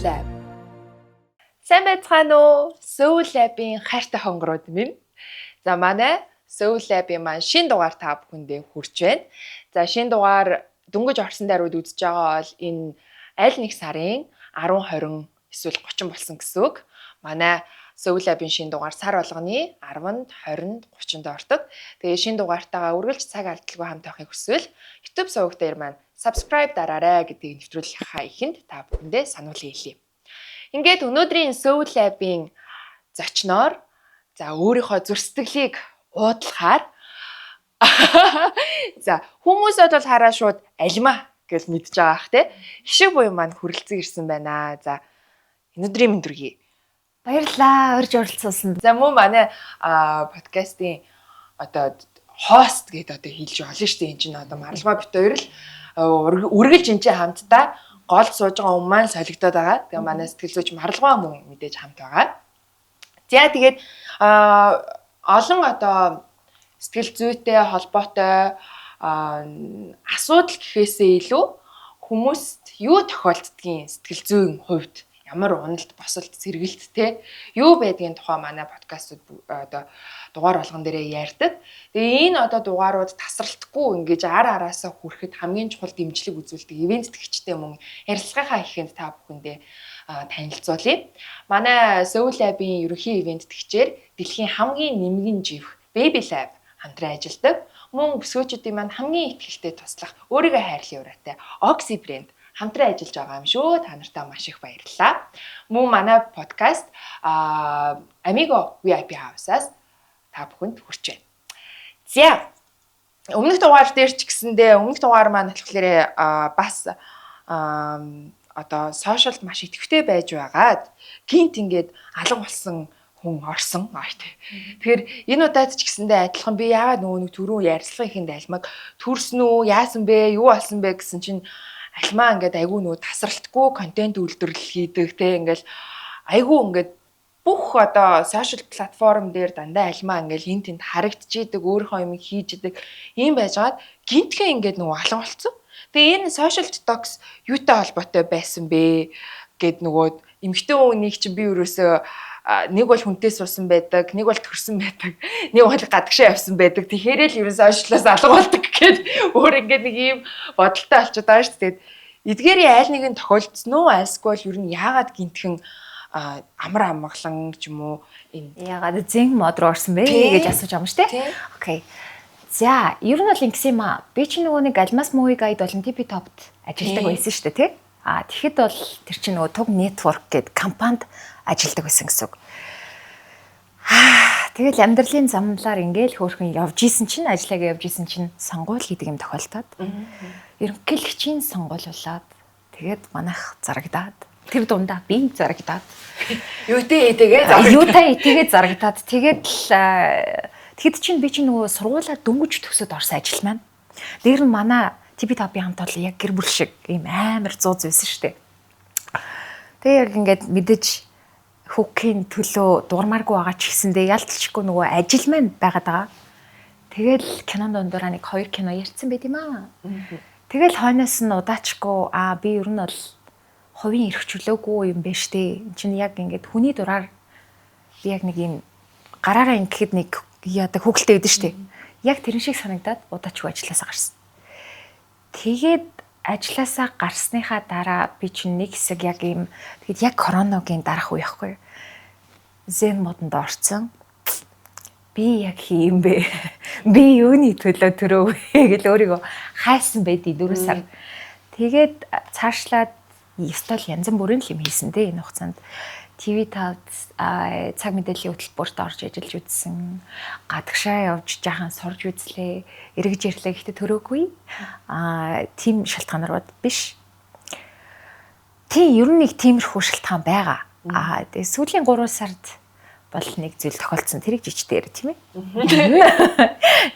Lab. Сайн байцгаана уу? Soul Lab-ийн хайртай хонгорууд минь. За, манай Soul Lab-ийн маань шинэ дугаар та бүхэндээ хүрч байна. За, шинэ дугаар дөнгөж орсон даруйд үзэж байгаа бол энэ аль нэг сарын 10, 20 эсвэл 30 болсон гэсэн үг. Манай Soul Lab-ийн шинэ дугаар сар болгоны 10-нд, 20-нд, 30-нд ордог. Тэгээ шинэ дугаартайгаа үргэлж цаг алдалгүй хамт байхыг хүсвэл YouTube суваг дээр маань subscribe дараарай гэдгийг нэвтрүүлгийнхаа эхэнд та бүхэндээ сануулсан хэлье. Ингээд өнөөдрийн Soul Lab-ийн зочноор, за, өөрийнхөө зүрх сэтгэлийг уудлахаар, за, хүмүүс бол хараа шууд Алимаа гэж мэдж байгаа ах, те. Хишиг буян маань хүрэлцэн ирсэн байна. За, өнөөдрийн мэнд хүргэе. Баярлалаа. Урьж оролцуулсан. За, мөн манай подкастын одоо host гэдээ одоо хэлж болно шүү дээ. Энд чинь одоо Маралгаа бит хоёр л үргэлж энэ чинь хамтдаа гол сууж байгаа хүмүүс маань солигдоод байгаа. Тэгээ манай сэтгэл зүйч Маралгаа мөн мэдээж хамт байгаа. За, тэгээд олон одоо сэтгэл зүйтэй холбоотой асуудал гэхээсээ илүү хүмүүст юу тохиолддгийн, сэтгэл зүйн хувьд ямар уналт, босолт, сэргэлт, те, юу байдгийн тухай манай подкастууд одоо дугаар болгон дээрээ ярьдаг. Тэгээ энэ одоо дугаарууд тасралтгүй ингэж ар араасаа хүрэхэд хамгийн чухал дэмжлэг үзүүлдэг ивээн тэтгэгчтэй мөн ярилцлагынхаа эхэнд та бүхэндээ танилцуулъя. Манай Soul Lab-ийн ерөнхий ивээн тэтгэгчээр дэлхийн хамгийн нэмгэн живх Baby Lab хамтран ажилладаг. Мөн бүсгүйчүүдийн маань хамгийн итгэлтэй туслах, өөрийгөө хайрлах уриатай Oxy брэнд хамтран ажиллаж байгаа юм шүү. Та нартай маш их баярлалаа. Мөн манай подкаст Amigo VIP House-аас та бүхэнд хүрч байна. За, өмнөх дугаар дээр ч гэсэндээ, өмнөх дугаар маань болохоор бас одоо social д маш идэвхтэй байж байгаад гинт ингээд алга болсон хүн орсон. Аа, тий. Тэгэхээр энэ удаад ч гэсэндээ адилхан би яагаад нөгөө нэг түрүү ярилцлагын ихэнд Алимаг төрсөн үү, яасан бэ, юу болсон бэ гэсэн чинь Алимаа ингээд айгүй нөгөө тасралтгүй контент үйлдвэрлэл хийдэг, те, ингээл айгүй ингээд бүх одоо social платформ дээр дандаа Алимаа ингээл эн тэнд харагдчихийдэг, өөрийнхөө юм хийж идэг юм байжгаад гинтхэн ингээд нөгөө алга болцсон. Тэгээ энэ social detox юутай холбоотой байсан бэ гэд нөгөө эмэгтэй хүнийг чинь би өрөөсөө нэг бол хүнтэй суусан байдаг, нэг бол төрсөн байдаг, нэг бол гадагшаа явсан байдаг. Тэгэхээр л ерөн social оос алга болдог гэхэд өөр ингээд нэг ийм бодолтой болчиход байгаа шүү дээ. Тэгээд эдгээрийн аль нэгэн тохиолдсон уу? Альсгүй бол ер нь яагаад гинтхэн амар амгалан ч юм уу энэ яагаад zen mode руу орсон бэ гэж асууж байгаа юм шүү дээ. Okay. За, ер нь бол ингэсэн юм аа. Би чи нөгөө нэг Алмас Movie Guide болон TP Top-д ажилладаг байсан шүү дээ, тий? А тэгэхэд бол тэр чинь нөгөө Туг Network гэдэг компанид ажилладаг байсан гэсэн үг. Аа, тэгэл амьдралын замналаар ингээл хөөрхөн явж исэн чинь, ажиллаагаа явж исэн чинь сонгуул гэдэг юм тохиолдоод, ерөнхийлөгчийн сонгуул болоод, тэгээд манайх зарагдаад, тэр дундаа би зарагдаад, Юутай итэгээ зарагдаад, юутай итэгээ зарагдаад, тэгээд л тэгэхэд чинь би чинь нөгөө сургуулаа дөнгөж төгсөөд орсон ажил маань. Дээр нь манай TP Top-ын хамт олон яг гэр бүл шиг ийм амар зууз байсан шүү дээ. Тэгээ яг ингээд мэдээж хүүхийн төлөө дурмааргүй байгаа ч гэсэндээ ялталчгүй нөгөө ажил маань байгаад байгаа. Тэгэл кинон дундаараа нэг хоёр кино ярьсан байт юм аа. Тэгэл хойноос нь удаачгүй аа, би ер нь бол хувийн эрх чөлөөгүй юм байна штэ. Энд чинь яг ингээд хүний дураар би яг нэг юм гараараа ингэхэд нэг яадаг хүүхэлтэй байдаг штэ. Яг тэрэн шиг санагдаад удаачгүй ажилласаа гарсан. Тэгээд ажилласаа гарсныхаа дараа би чинь нэг хэсэг яг ийм, тэгэд яг короногийн дараах үе байхгүй юу? Zen mode онд орцсон. Би яг хийм бэ? Би юуны төлөө төрөө вэ гэл өөрийгөө хайсан байдий 4 сар. Тэгээд цаашлаад ёстой л янз бүрийн л юм хийсэн те энэ хугацаанд. TV5 цаг мэдээллийн хөтөлбөрт орж ажиллаж үзсэн. Гадагшаа явж жаахан сурж үзлээ. Эргэж ирлээ. Гэхдээ төрөөгүй. Тийм шалтгаанаар биш. Тийм, ер нь нэг тиймэрхүү шалтгаан байгаа. Тэгээ сүүлийн 3 сард бол нэг зүйл тохиолдсон. Тэрийг жижигтэй яри, тийм ээ.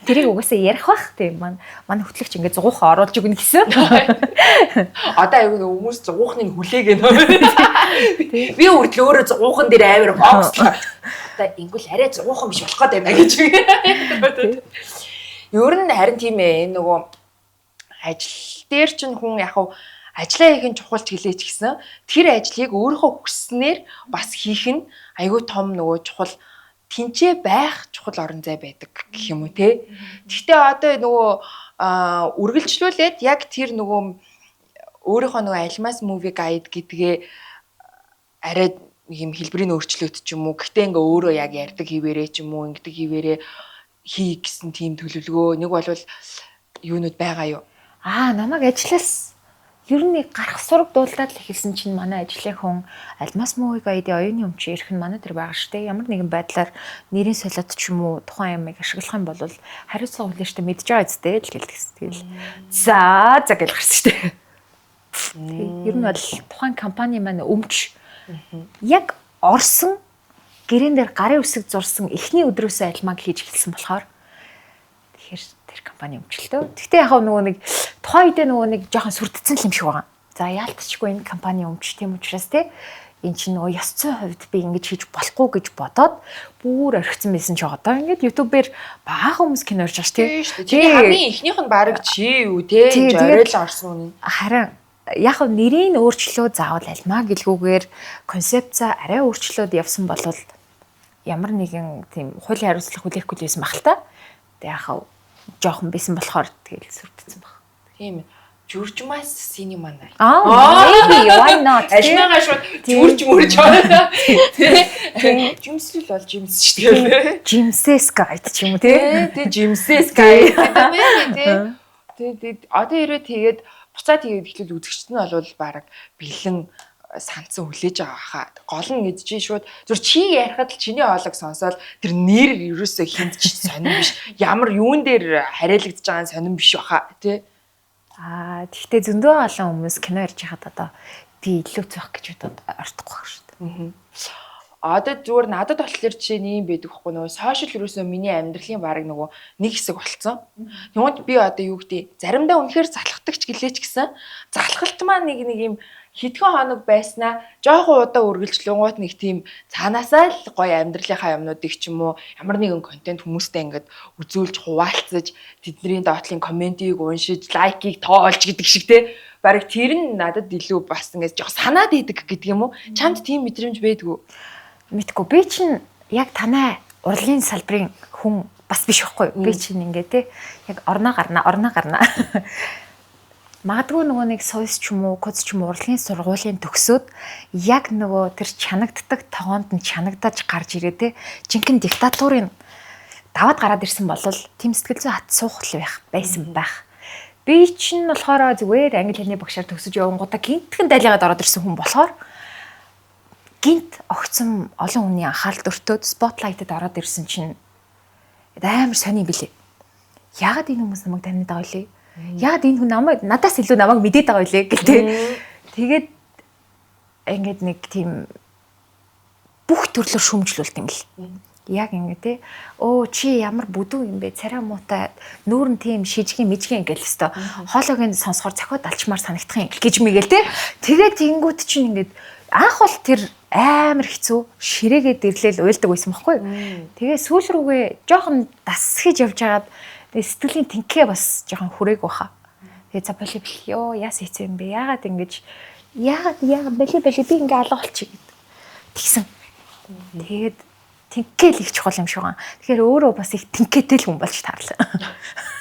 Тэрийг угаасаа ярих бах. Тийм, манай хөтлөгч ингээд зугуухан оруулж өгнө гэсэн. Одоо аягүй нэг хүмүүс зугуухныг хүлээгээ нөө. Би үрдэл өөрөө зугуухан дээр амар focus лоо. Одоо ингүүл арай зугуухан биш болох гээд байна гэж. Ер нь харин тийм ээ, энэ нөгөө ажил дээр чинь хүн яг хав Ажлаа хийх нь чухал ч гэлээ ч гэсэн тэр ажлыг өөрийнхөө хүсснээр бас хийх нь айгүй том нөгөө чухал тэнцээ байх чухал орон зай байдаг гэх юм уу те. Гэхдээ одоо нөгөө үргэлжлүүлээд яг тэр нөгөө өөрийнхөө нөгөө Almas movie guide гэдгээ арай юм хэлбэрийн өөрчлөлт ч юм уу. Гэхдээ ингээ өөрөө яг ярьдаг хэвээрээ ч юм уу, ингэдэг хэвээрээ хий гэсэн тийм төлөвлөгөө нэг бол юунууд байгаа юу? Аа, намайг ажлаас ер нь гарах сураг дуулаад л эхэлсэн чинь манай ажлын хүн Алмас movie guide-ийн оюуны өмч ирэх нь манай тэр байгаа штэ. Ямар нэгэн байдлаар нэрийн солиот ч юм уу тухайн юмыг ашиглах юм бол хариуцлага хүлээн штэ, мэдж байгаа үстэй л гэлдэг. Тэгэл за за гэж гарсан штэ. Ер нь бол тухайн компани маань өмч яг орсон гэрээн дээр гарын үсэг зурсан эхний өдрөөсөө альмаг хийж эхэлсэн болохоор тэгэхээр тэр компани өмчлөлтөө. Гэхдээ яг нөгөө нэг тухайн үедээ нөгөө нэг жоохон сүрдсэн л юм шиг байгаа. За, яалтчгүй энэ компани өмч, тийм учраас те эн чинь нөгөө ёс зүйн хувьд би ингэж хийж болохгүй гэж бодоод бүр орхисон байсан чи одоо ингээд YouTube-ээр баахан хүмүүс кино орж байгаа шүү, тий. Тийм, хамгийн эхнийх нь баг чи юу те оройл орсон юм. Харин яг нь нэрийг өөрчлөө, заавал альмаа гэлгүүгээр концепцаа арай өөрчлөөд явсан бол ямар нэгэн тийм хуулийн хариуцлага хүлээхгүй л байсан баг л та. Тэг яг жоохон байсан болохоор тэгэл сүрдсэн баг. Тийм. Журжмас cinema най. Аа, maybe, why not? Альмагаа шууд журж мөрж байна. Тэ. Жимслэл бол жимс шүү дээ. Жимсэс guide ч юм уу тий. Тэ, жимсэс guide гэдэг юм тий. Тэ, тэ, одоо ирээ тэгээд буцаад тэгээд эхлүүл үзэгчд нь бол баг бэлэн сандсан хүлээж байгаа хаа. Гол нь гэж чи шууд зүр чи ярихад л чиний хоолойг сонсоод тэр нэр ерөөсөө хинт ч сонирн биш. Ямар юун дээр хариалагдж байгаа нь сонирн биш баха тий. Аа, тэгтээ зөндөө олон хүмүүс кино ярьж хахад одоо би илүү зөх гэж бодоод ортохгүй байх шүү дээ. Одоо зүгээр надад болохоор жишээ нь юм байдаг хгүй, нөгөө сошиал ерөөсөө миний амьдралын бараг нөгөө нэг хэсэг болцсон. Юунд би одоо юу гэдэг, заримдаа үнэхээр залхдаг ч гэлээ ч гэсэн залхалт маань нэг нэг юм хэдхэн хоног байснаа жоохон удаа үргэлжлэнгуут нэг тийм цаанаасаа л гоё амьдралынхаа юмнуудыг ч юм уу ямар нэгэн контент хүмүүстэй ингээд үзүүлж хуваалцаж, тэдний доотлын комментийг уншиж, лайкийг тоолж гэдэг шиг те, бараг тэр нь надад илүү бас ингээд жоох санаад идэг гэдэг юм уу. Чамд тийм мэдрэмж байдгүй? Мэдгүй, би чинь яг танай урлагийн салбарын хүн бас биш байхгүй юу? Би чинь ингээ те яг орноо гарна, орноо гарна. Магадгүй нөгөө нэг сойс ч юм уу, коц ч юм уу урлагийн сургуулийн төгсөөд яг нөгөө тэр чанагддаг тогоонд нь чанагдаж гарч ирээ те жинхэнэ диктатурын даваад гараад ирсэн бол тийм сэтгэл зүйн хат суух л байх байсан байх. Би чинь болохоор зүгээр англи хэлний багшаар төгсөж явангуудаа гинтгэн дайлгаад ороод ирсэн хүн болохоор гинт огцом олон хүний анхаарал өртөөд spotlight-д ороод ирсэн чинь амар сони билээ. Яагаад энэ хүмүүс намайг таниад байгаа вэ? Яагаад энэ хүн намайг надаас илүү намайг мэдээд байгаа вэ гэлтэй. Тэгээд ингээд нэг тийм бүх төрлөөр шүмжлүүлт юм л. Яг ингэ те. Өө, чи ямар бүдүү юм бэ? Царай муутай, нүүр нь тийм шижгэн мижгэн ингээл өстой. Хоолойг нь сонсохоор цохиод алчмаар санагдах юм гэж мэгэл те. Тэгээд тэнгүүт чинь ингээд анх бол тэр амар хэцүү ширээгээд ирлээл уйлдаг байсан байхгүй. Тэгээ сүүл рүүгээ жоохон дасгаж явж хагаад тэгээ сэтгэлийн тэнхээ бас жоохон хүрээг баха. Тэгээ за боли бэл ёо яас хэцүү юм бэ? Яагаад ингэж, яагаад яагаад боли боли би ингээ алга болчих гэдэг. Тэгсэн. Тэгээд тэнхээ л их чухал юм шиг байна. Тэгэхээр өөрөө бас их тэнхээтэй л хүн болж таарлаа.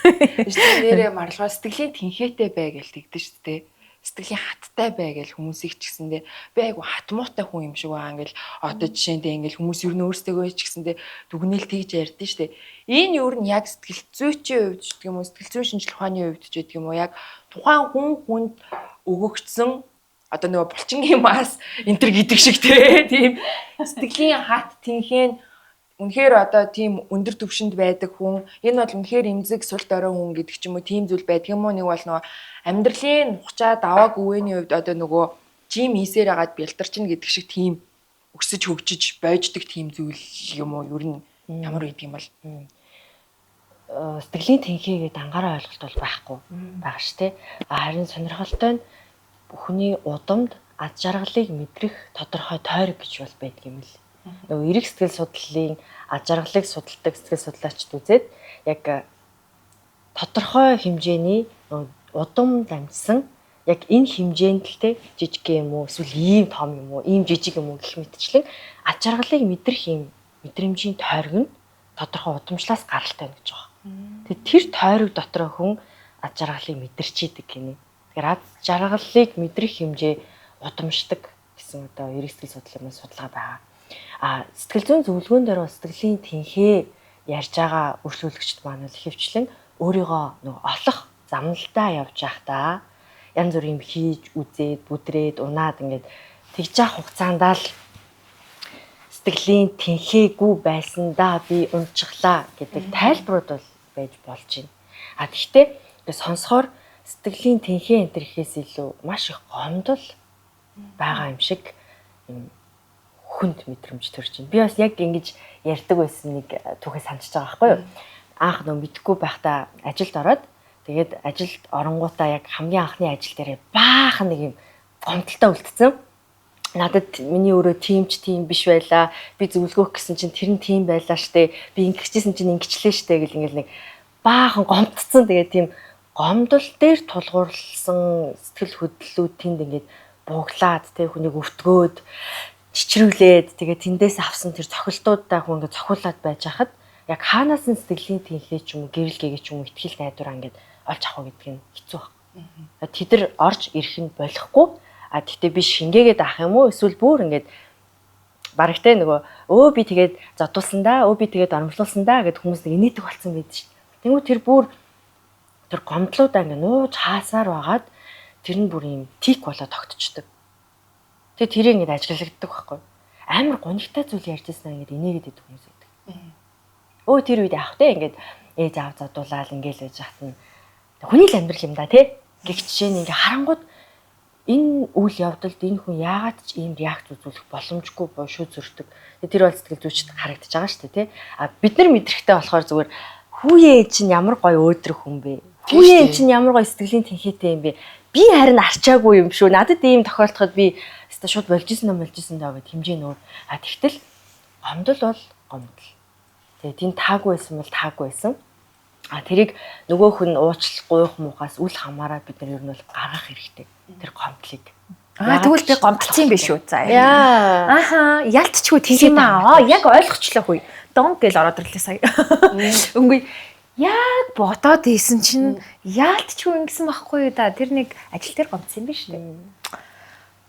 Нэрээ марлгаа сэтгэлийн тэнхээтэй бай гэж тэгдэж шүү дээ. Сэтгэлийн хаттай бай гэж хүмүүсийг ч гэсэндээ би айгу хатмуутай хүн юм шиг байгаа ингээл одоо жишээндээ ингээл хүмүүс ер нь өөрсдөө ч гэсэндээ дүгнэл тэгж ярьдэн штэ. Энэ ер нь яг сэтгэл зүйчийн хувьд ч гэх юм уу, сэтгэл зүйн шинжилгээ ухааны хувьд ч гэдэг юм уу, яг тухайн хүн хүнд өгөгдсөн одоо нөгөө булчингийн мас энэ төр гэдэг шиг тийм сэтгэлийн хат тэнхээ нь үнэхээр одоо тийм өндөр түвшинд байдаг хүн, энэ бол үнэхээр эмзэг сул дорой хүн гэдэг ч юм уу, тийм зүйл байдаг юм уу? Нэг бол нөгөө амьдралын хугацаа давааг үеийн хувьд одоо нөгөө жим хийсээр хагаад бэлтарчин гэдэг шиг тийм өсөж хөгжиж бойждаг тийм зүйл юм уу? Ер нь ямар байдаг юм бол? Сэтгэлийн тэнхээ гэдэг ангаараа ойлголт бол байхгүй байгаа ш тэ. Харин сонирхолтой нь хүний удамд аз жаргалыг мэдрэх тодорхой тойрог гэж бол байдаг юм л. Нөгөө эрэг сэтгэл судлалын аз жаргалыг судалдаг сэтгэл судлаачд үзээд яг тодорхой хэмжээний удам дамжсан Яг энэ хэмжээнд л те жижиг юм уу эсвэл ийм том юм уу, ийм жижиг юм уу гэх мэтчлэн ад жаргалыг мэдрэх юм мэдрэмжийн тойрог нь тодорхой удамшлаас гаралтай байна гэж байгаа. Тэгээд тэр тойрог дотроо хүн ад жаргалыг мэдэрч идэг гинэ. Тэгэхээр ад жаргалыг мэдрэх хэмжээ удамшдаг гэсэн одоо эрэг сэтгэл судлалын маань судалгаа байгаа. А сэтгэл зүйн зөвлөгөөн дээр бол сэтгэлийн тэнхээ ярьж байгаа өрсөлдөгчд маань бол ихэвчлэн өөрийгөө нөгөө олох замналдаа явж байхдаа янз бүр юм хийж үзээд, бүдрээд, унаад ингээд тэгж явах хугацаанд л сэтгэлийн тэнхээгүй байсандаа би унтчихлаа гэдэг тайлбарууд бол байж болж байна. А тэгвэл ингээд сонсохоор сэтгэлийн тэнхээ энэ төр гэхээс илүү маш их гомдол байгаа юм шиг юм хүнд мэдрэмж төрж байна. Би бас яг ингэж ярьдаг байсан нэг түүхээ санджиж байгаа байхгүй юу? Анх нөө мэдхгүй байхдаа ажилд ороод тэгээд ажилд оронгуудаа яг хамгийн анхны ажил дээрээ баахан нэг юм гомдолтой үлдсэн. Надад миний өөрөө тийм ч тийм биш байлаа. Би зөвлөгөөх гэсэн чинь тэр нь тийм байлаа штэ. Би ингэжсэн чинь ингэчлээ штэ гэл ингээл нэг баахан гомдсон. Тэгээд тийм гомдол дээр тулгуурласан сэтгэл хөдлөлүүд тэнд ингээд бууглаад тэ хүнийг өвтгөөд чичрүүлээд тэгээд тэндээс авсан тэр цохилтуудаа хүн ингээд цохиулаад байж хахад яг хаанаас нь сэтгэлийн тэнхээ ч юм уу гэрэл гэгээ ч юм уу итгэл найдвараа ингээд олж авах гэдэг нь хэцүү баг. Тэд нар орж ирэх нь болохгүй. А тэгтээ би шингээгээд авах юм уу эсвэл бүр ингээд бараг те нөгөө өө би тэгээд зодуулсан да өө би тэгээд оромжлуулсан да гэд хүмүүс нэг инээдэг болсон байдаг шин. Тэнгүү тэр бүр тэр гомдлуудаа ингээд нууж хаасаар байгаад тэр нь бүр юм тик болоо тогтчдөг. Тэгээ тэрийг ингээд ажиглагддаг байхгүй. Амар гонигтай зүйл ярьж ирсэн ингээд инээгээд идэх хүмүүс байдаг. Өө тэр үед яах вэ ингээд ээж аав зодуулаад ингээл байж хат нь хүний л амьдрал юм да тий. Гэх жишээ нь ингээ харангууд энэ үйл явдалд энэ хүн яагаад ч ийм реакц үзүүлэх боломжгүй буюу шүү зөрдөг. Тэр бол сэтгэл зүйчд харагдаж байгаа шүү дээ тий. А бид нар мэдрэхтэй болохоор зүгээр хүүе чинь ямар гоё өөдрөх хүн бэ? Хүүе чинь ямар гоё сэтгэлийн тэнхээтэй юм бэ? Би харин арчаагүй юм шүү. Надад ийм тохиолдоход би өстой шууд болж исэн юм болж исэн даа гэд хэмжээ нөр. А тэгтэл гомдол бол гомдол. Тэгээ тийм таагүй байсан бол таагүй байсан. А тэрийг нөгөө хүн уучлах гуйх муухаас үл хамааран бид нар ер нь бол гаргах хэрэгтэй. Тэр гомдлыг. Аа тэгвэл би гомдолцсон юм биш үү? За. Яа. Аха, ялтчгүй тийм аа. Яг ойлгочлоо хүй. Дон гэл ороод ирлээ сая. Үнгүй яг бодоод ийсэн чинь яалтчгүй ингэсэн байхгүй юу да. Тэр нэг ажил дээр гомдсон юм биш үү?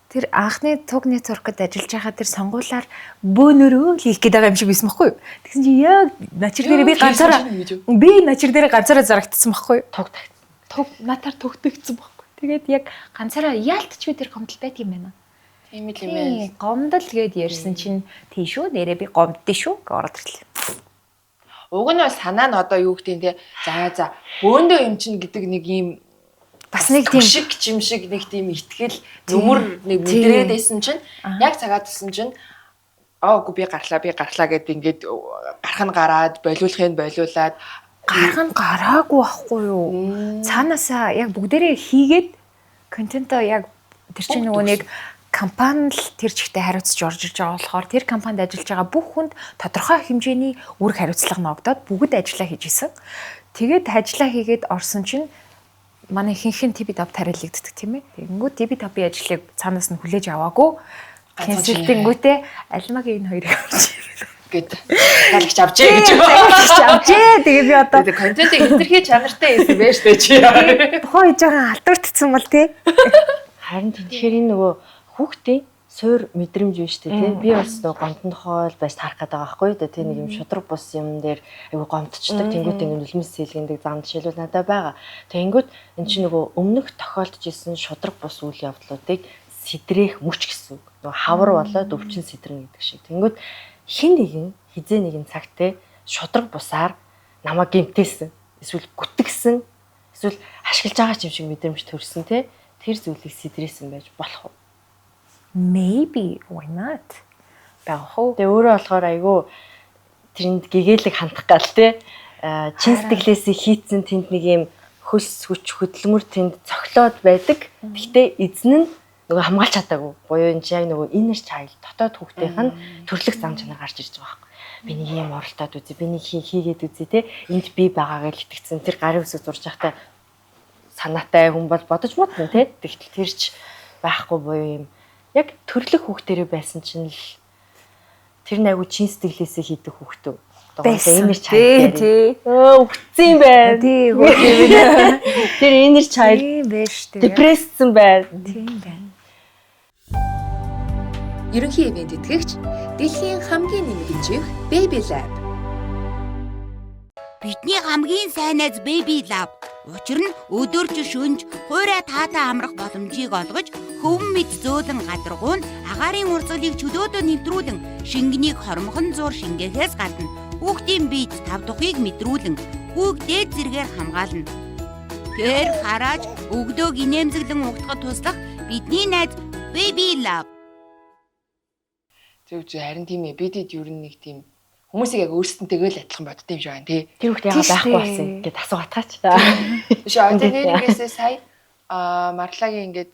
Тэр анхны туг network-д ажиллаж байгаа тэр сонгуулаар бөөнөрөө л хийх гээд байгаа юм шиг байсан байхгүй юу? Тэгсэн чинь яг начир дээр би ганцаараа би начир дээр ганцаараа зарагдсан байхгүй юу? Туг тагцсан. Туг натаар тугтагдсан байхгүй. Тэгээд яг ганцаараа яалтчгүй тэр гомдол байдаг юм байна. Тийм л юм байна. Тийм, гомдол гээд ярьсан чинь тийм шүү нэрээ би гомддээ шүү гэж ороод ирлээ. Уг нь бол санаа нь одоо юу гэдэг юм те. За за бөөндөө юм чинь гэдэг нэг ийм Бас нэг тийм шиг юм шиг нэг тийм итгэл нүмер нэг мэдрээд байсан чинь яг цагаа тусан чинь аа үгүй би гарлаа би гарлаа гэд ингээд гарах нь гараад болиулахыг нь болиулаад гарах нь гараагүй байхгүй юу? Цаанаасаа яг бүгдээрээ хийгээд контентоо яг тэр чинь нөгөө нэг компани л тэр чигтээ хариуцж орж ирж байгаа болохоор тэр компанид ажиллаж байгаа бүх хүнд тодорхой хэмжээний үүрэг хариуцлага ногдоод бүгд ажиллаа хийж исэн. Тэгээд ажиллаа хийгээд орсон чинь манай ихэнх нь TV Top тариалагддаг тийм ээ. Тэгэнгүүт TV Top-ийн ажлыг цаанаас нь хүлээж аваагүй. Кэнселтэнгүүтээ алмагийн энэ хоёрыг авч гэд талагч авчээ гэж талагч авчээ. Тэгээ би одоо Тэгээ контентыг хэтэрхий чанартай хийсэн байж тээ чи. Тухайн үед жоохон алдагдсан бол тий. Харин тэгэхээр энэ нөгөө хүүхдийн суур мэдрэмж биш үү тий. Би бас нөгөө гомдонд хоол байж таарах гэдэг байгаа байхгүй юу. Тий нэг юм шудраг бус юм дээр айгу гомдчдаг. Тэнгүүт ингэ нулимс сэлгэндэг зам жишээлбэл надад байгаа. Тэнгүүт эн чинь нөгөө өмнөх тохиолдож исэн шудраг бус үйл явдлуудыг сэтрэх мөч гэсэн үг. Нөгөө хавар болоод өвчин сэтрэн гэдэг шиг. Тэнгүүт хин нэгэн хизээ нэгэн цагт те шудраг бусаар намайг гимтээсэн. Эсвэл гүтгсэн. Эсвэл ашиглаж байгаа ч юм шиг мэдрэмж төрсөн те тэр зүйлийг сэтрээсэн байж болох уу? Maybe why not? Байх уу? Тэгээ өөрөө болохоор айгүй тэрэнд гэгээлэг хандах гал те чин сэтгэлээсээ хийцэн тэнд нэг юм хөлс хүч хөдөлмөр тэнд цохлоод байдаг. Гэхдээ эзэн нь нөгөө хамгаалж чадаагүй. Буюу энэ чинь яг нөгөө inner child дотоод хүүхдийнх нь төрлөх зам чанар гарч ирж байгаа байхгүй. Би нэг юм оролдоод үзье, би нэг хийгээд үзье те. Энд би байгаагаа л итгэцэн тэр гарын үсэг зурж байхдаа санаатай хүн бол бодож модно тий. Тэгтэл тэр ч байхгүй буюу юм. Яг төрлөх хүүхдэрээ байсан чинь л тэр найгуу чин сэтгэлээсээ хийдэг хүүхдүү. Байсан. Inner child. Тий. Өө үхсэн юм байна. Тий, хөө. Тэр inner child Тийм байж шүү дээ. депресссэн байна. Тийм байна. Ерөнхий ивээн тэтгэгч дэлхийн хамгийн нэмэгэнжих Baby Lab. Бидний хамгийн сайн найз Baby Love. Учир нь өдөрж шөнж хуурай таатай амрах боломжийг олгож хөвөн мэд зөөлөн гадаргуу нь агаарын урсгалыг чөлөөдөө нэвтрүүлэн шингэнийг хормхон зуур шингээхээс гадна хүүхдийн биед тав тухыг мэдрүүлэн хүүг дээд зэргээр хамгаална. Тэр харааж өглөөг инээмсэглэн угтахад туслах бидний найз Baby Love. Зөв зөв, харин тийм ээ. Бидэд ер нь нэг тийм хүмүүсийг яг өөрсдөнтэйгээ л адилхан боддог юм шиг байна тий. Тэр хүүхд яагаад Тийш байхгүй дээ. болсон гэд асуу атгаач. Биш одоо нэрнгээсээ сая Марлагийн ингээд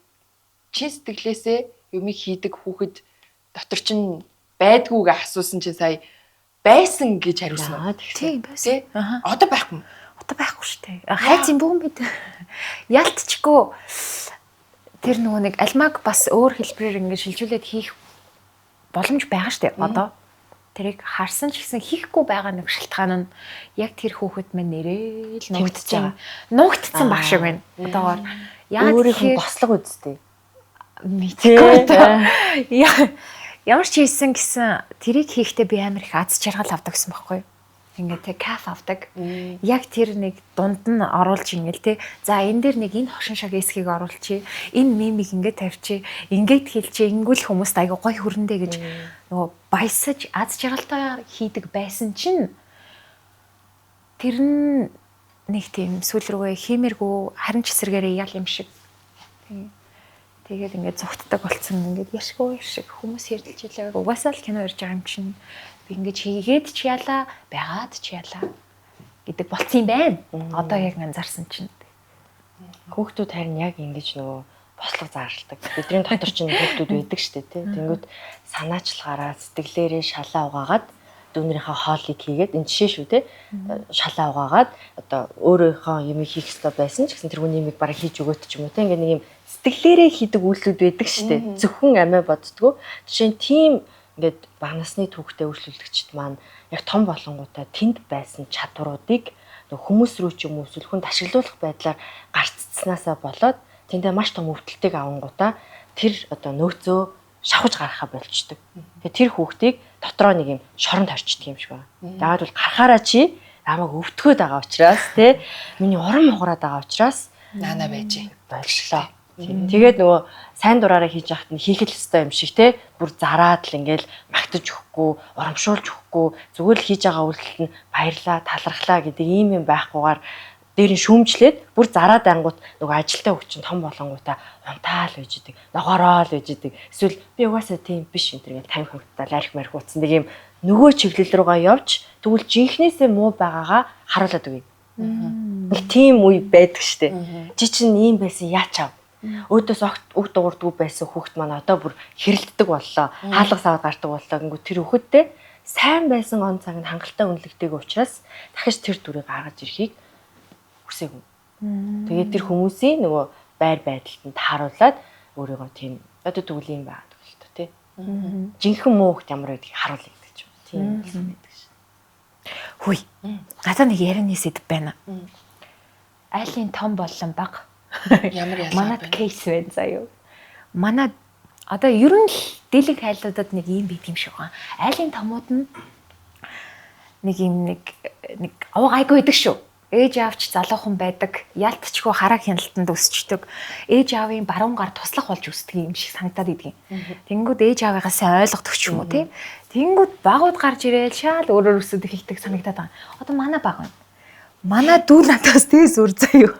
чин сэтгэлээсээ юмыг хийдэг хүүхэд дотор чинь байдгүйгээ асуусан чинь сая байсан гэж хариулсан уу? Аа тэгсэн. Тийм байсан. Тий? Аха. Одоо байхгүй. Одоо байхгүй шүү дээ. Хайц юм бүүн бид. Ялтчгүй тэр нөгөө нэг алмаг бас өөр хэлбэрээр ингээд шилжүүлээд хийх боломж байгаа шүү дээ. Одоо тэрийг харсан ч гэсэн хийхгүй байгаа нэг шалтгаан нь яг тэр хүүхэд мань нэрээ л Нуугдж байгаа. Нуугдсан баг шиг байна. Одоогоор яагаад Өөрийнх нь гэхээр бослого үсттэй. мэдгүй одоо. Ямар ч хийсэн гэсэн тэрийг хийхдээ би амар их аз жаргал авдаг гэсэн байхгүй юу? Ингээд тэг кафе авдаг. Яг тэр нэг дунд нь оруулж ингээл те. За энэ дээр нэг энэ хошин шаг эсхийг оруулчих. Энэ мемийг ингээд тавьчих. Ингээд хэлчих. Ингүүл хүмүүст айгу гой хөрөндөө гэж нөгөө баясаж аз жаргалтайгаар хийдэг байсан чинь тэр нь нэг тийм сүүл рүүгээ хиймэргүй, харин ч эсрэгээрээ ял юм шиг. Тийм. Тэгээд ингээд зүгтдэг болцсон, ингээд яшгүй шиг хүмүүс хэрдэлж илээ. Угаасаа л кино ярьж байгаа юм чинь би ингээд хийгээд ч ялаа, байгаад ч ялаа гэдэг болцсон юм байна. Одоо яг анзаарсан чинь. Хүүхдүүд харин яг ингэж нөгөө бослого заарладаг. Бидний дотор чинь хүүхдүүд байдаг штэ тий. Тэнгүүд санаачлагаараа сэтгэлээрээ шалаа угаагаад дүүнэрийнхээ хоолыг хийгээд, энэ жишээ шүү тий. Шалаа угаагаад одоо өөрийнхөө юмыг хийх ёстой байсан ч гэсэн тэр хүний юмыг бараг хийж өгөөт ч юм уу тий. Ингээд нэг юм сэтгэлээрээ хийдэг үйлдэлүүд байдаг штэ. Зөвхөн амиа боддгоо. Жишээ нь тийм ингээд бага насны түүхтэй үйлчлүүлэгчд маань яг том болонгуудаа тэнд байсан чадваруудыг нөгөө хүмүүс рүү ч юм уу эсвэл хүнд ашиглуулах байдлаар гарцснаасаа болоод тэндээ маш том өвдөлтийг авангуудаа тэр одоо нөөцөө шавхаж гаргахаа болчдөг. Тэгээ тэр хүүхдийг дотроо нэг юм шоронд хорчдөг юм шиг байна. Яагаад бол гарахаараа чи намайг өвтгөөд байгаа учраас те, миний урам хугараад байгаа учраас Наана байж. боллоо. Тэгээд нөгөө сайн дураараа хийж яхад нь хийх л ёстой юм шиг те, бүр зараад л ингээл магтаж өгөхгүй, урамшуулж өгөхгүй, зүгээр л хийж байгаа үйлдэлт нь баярлаа, талархлаа гэдэг ийм юм байхгүйгээр дээр нь шүүмжлээд бүр зараад ангууд нөгөө ажилтаа хөх чинь том болонгуудаа унтаал байж идэг, ногоороо л байж идэг. Эсвэл би угаасаа тийм биш энэ төр гэл тамхи хамтдаа арх марх утсан нэг юм нөгөө чиглэл рүүгээ явж, тэгвэл жинхнээсээ муу байгаагаа харуулад өгье. Нэг тийм үе байдаг штэ. Чи чинь ийм байсан яачав? Өөдөөс огт үг дуурдгүй байсан хүүхэд маань одоо бүр хэрэлддэг боллоо. Хаалга саваад гардаг боллоо гингүү тэр хүүхэдтэй сайн байсан он цаг нь хангалттай үнэлэгдээг учраас дахиж тэр дүрийг гаргаж ирэхийг хүсээгүй. Тэгээд тэр хүмүүсийн нөгөө байр байдалд нь тааруулаад өөрийгөө тийм одоо тэгвэл юм байгаа л та тий. Жинхэнэ муу хүүхэд ямар байдгийг харуулъя гэдэг ч юм. Тийм байдаг шин. Хүй. Надад нэг ярианы сэдв байна. Айлын том болон бага. Ямар ялгаа Манад байна? кейс байна заяа. Манай одоо ер нь л дийлэнх айлуудад нэг юм байт юм шиг байна. Айлын томууд нь нэг юм нэг нэг овог айгүй байдаг шүү. Ээж аавч залуухан байдаг. Ялтчгүй хараа хяналтанд өсчдөг. Ээж аавын баруун гар туслах болж өсдөг юм шиг санагдаад идэгин. Тэнгүүд ээж аавыгаа сайн ойлгодог ч юм уу тий. Тэнгүүд багууд гарч ирээл шаал өөрөөр өсөд эхэлдэг санагдаад байгаа. Одоо манай баг байна. Манай дүү надаас тэгс үр заяа.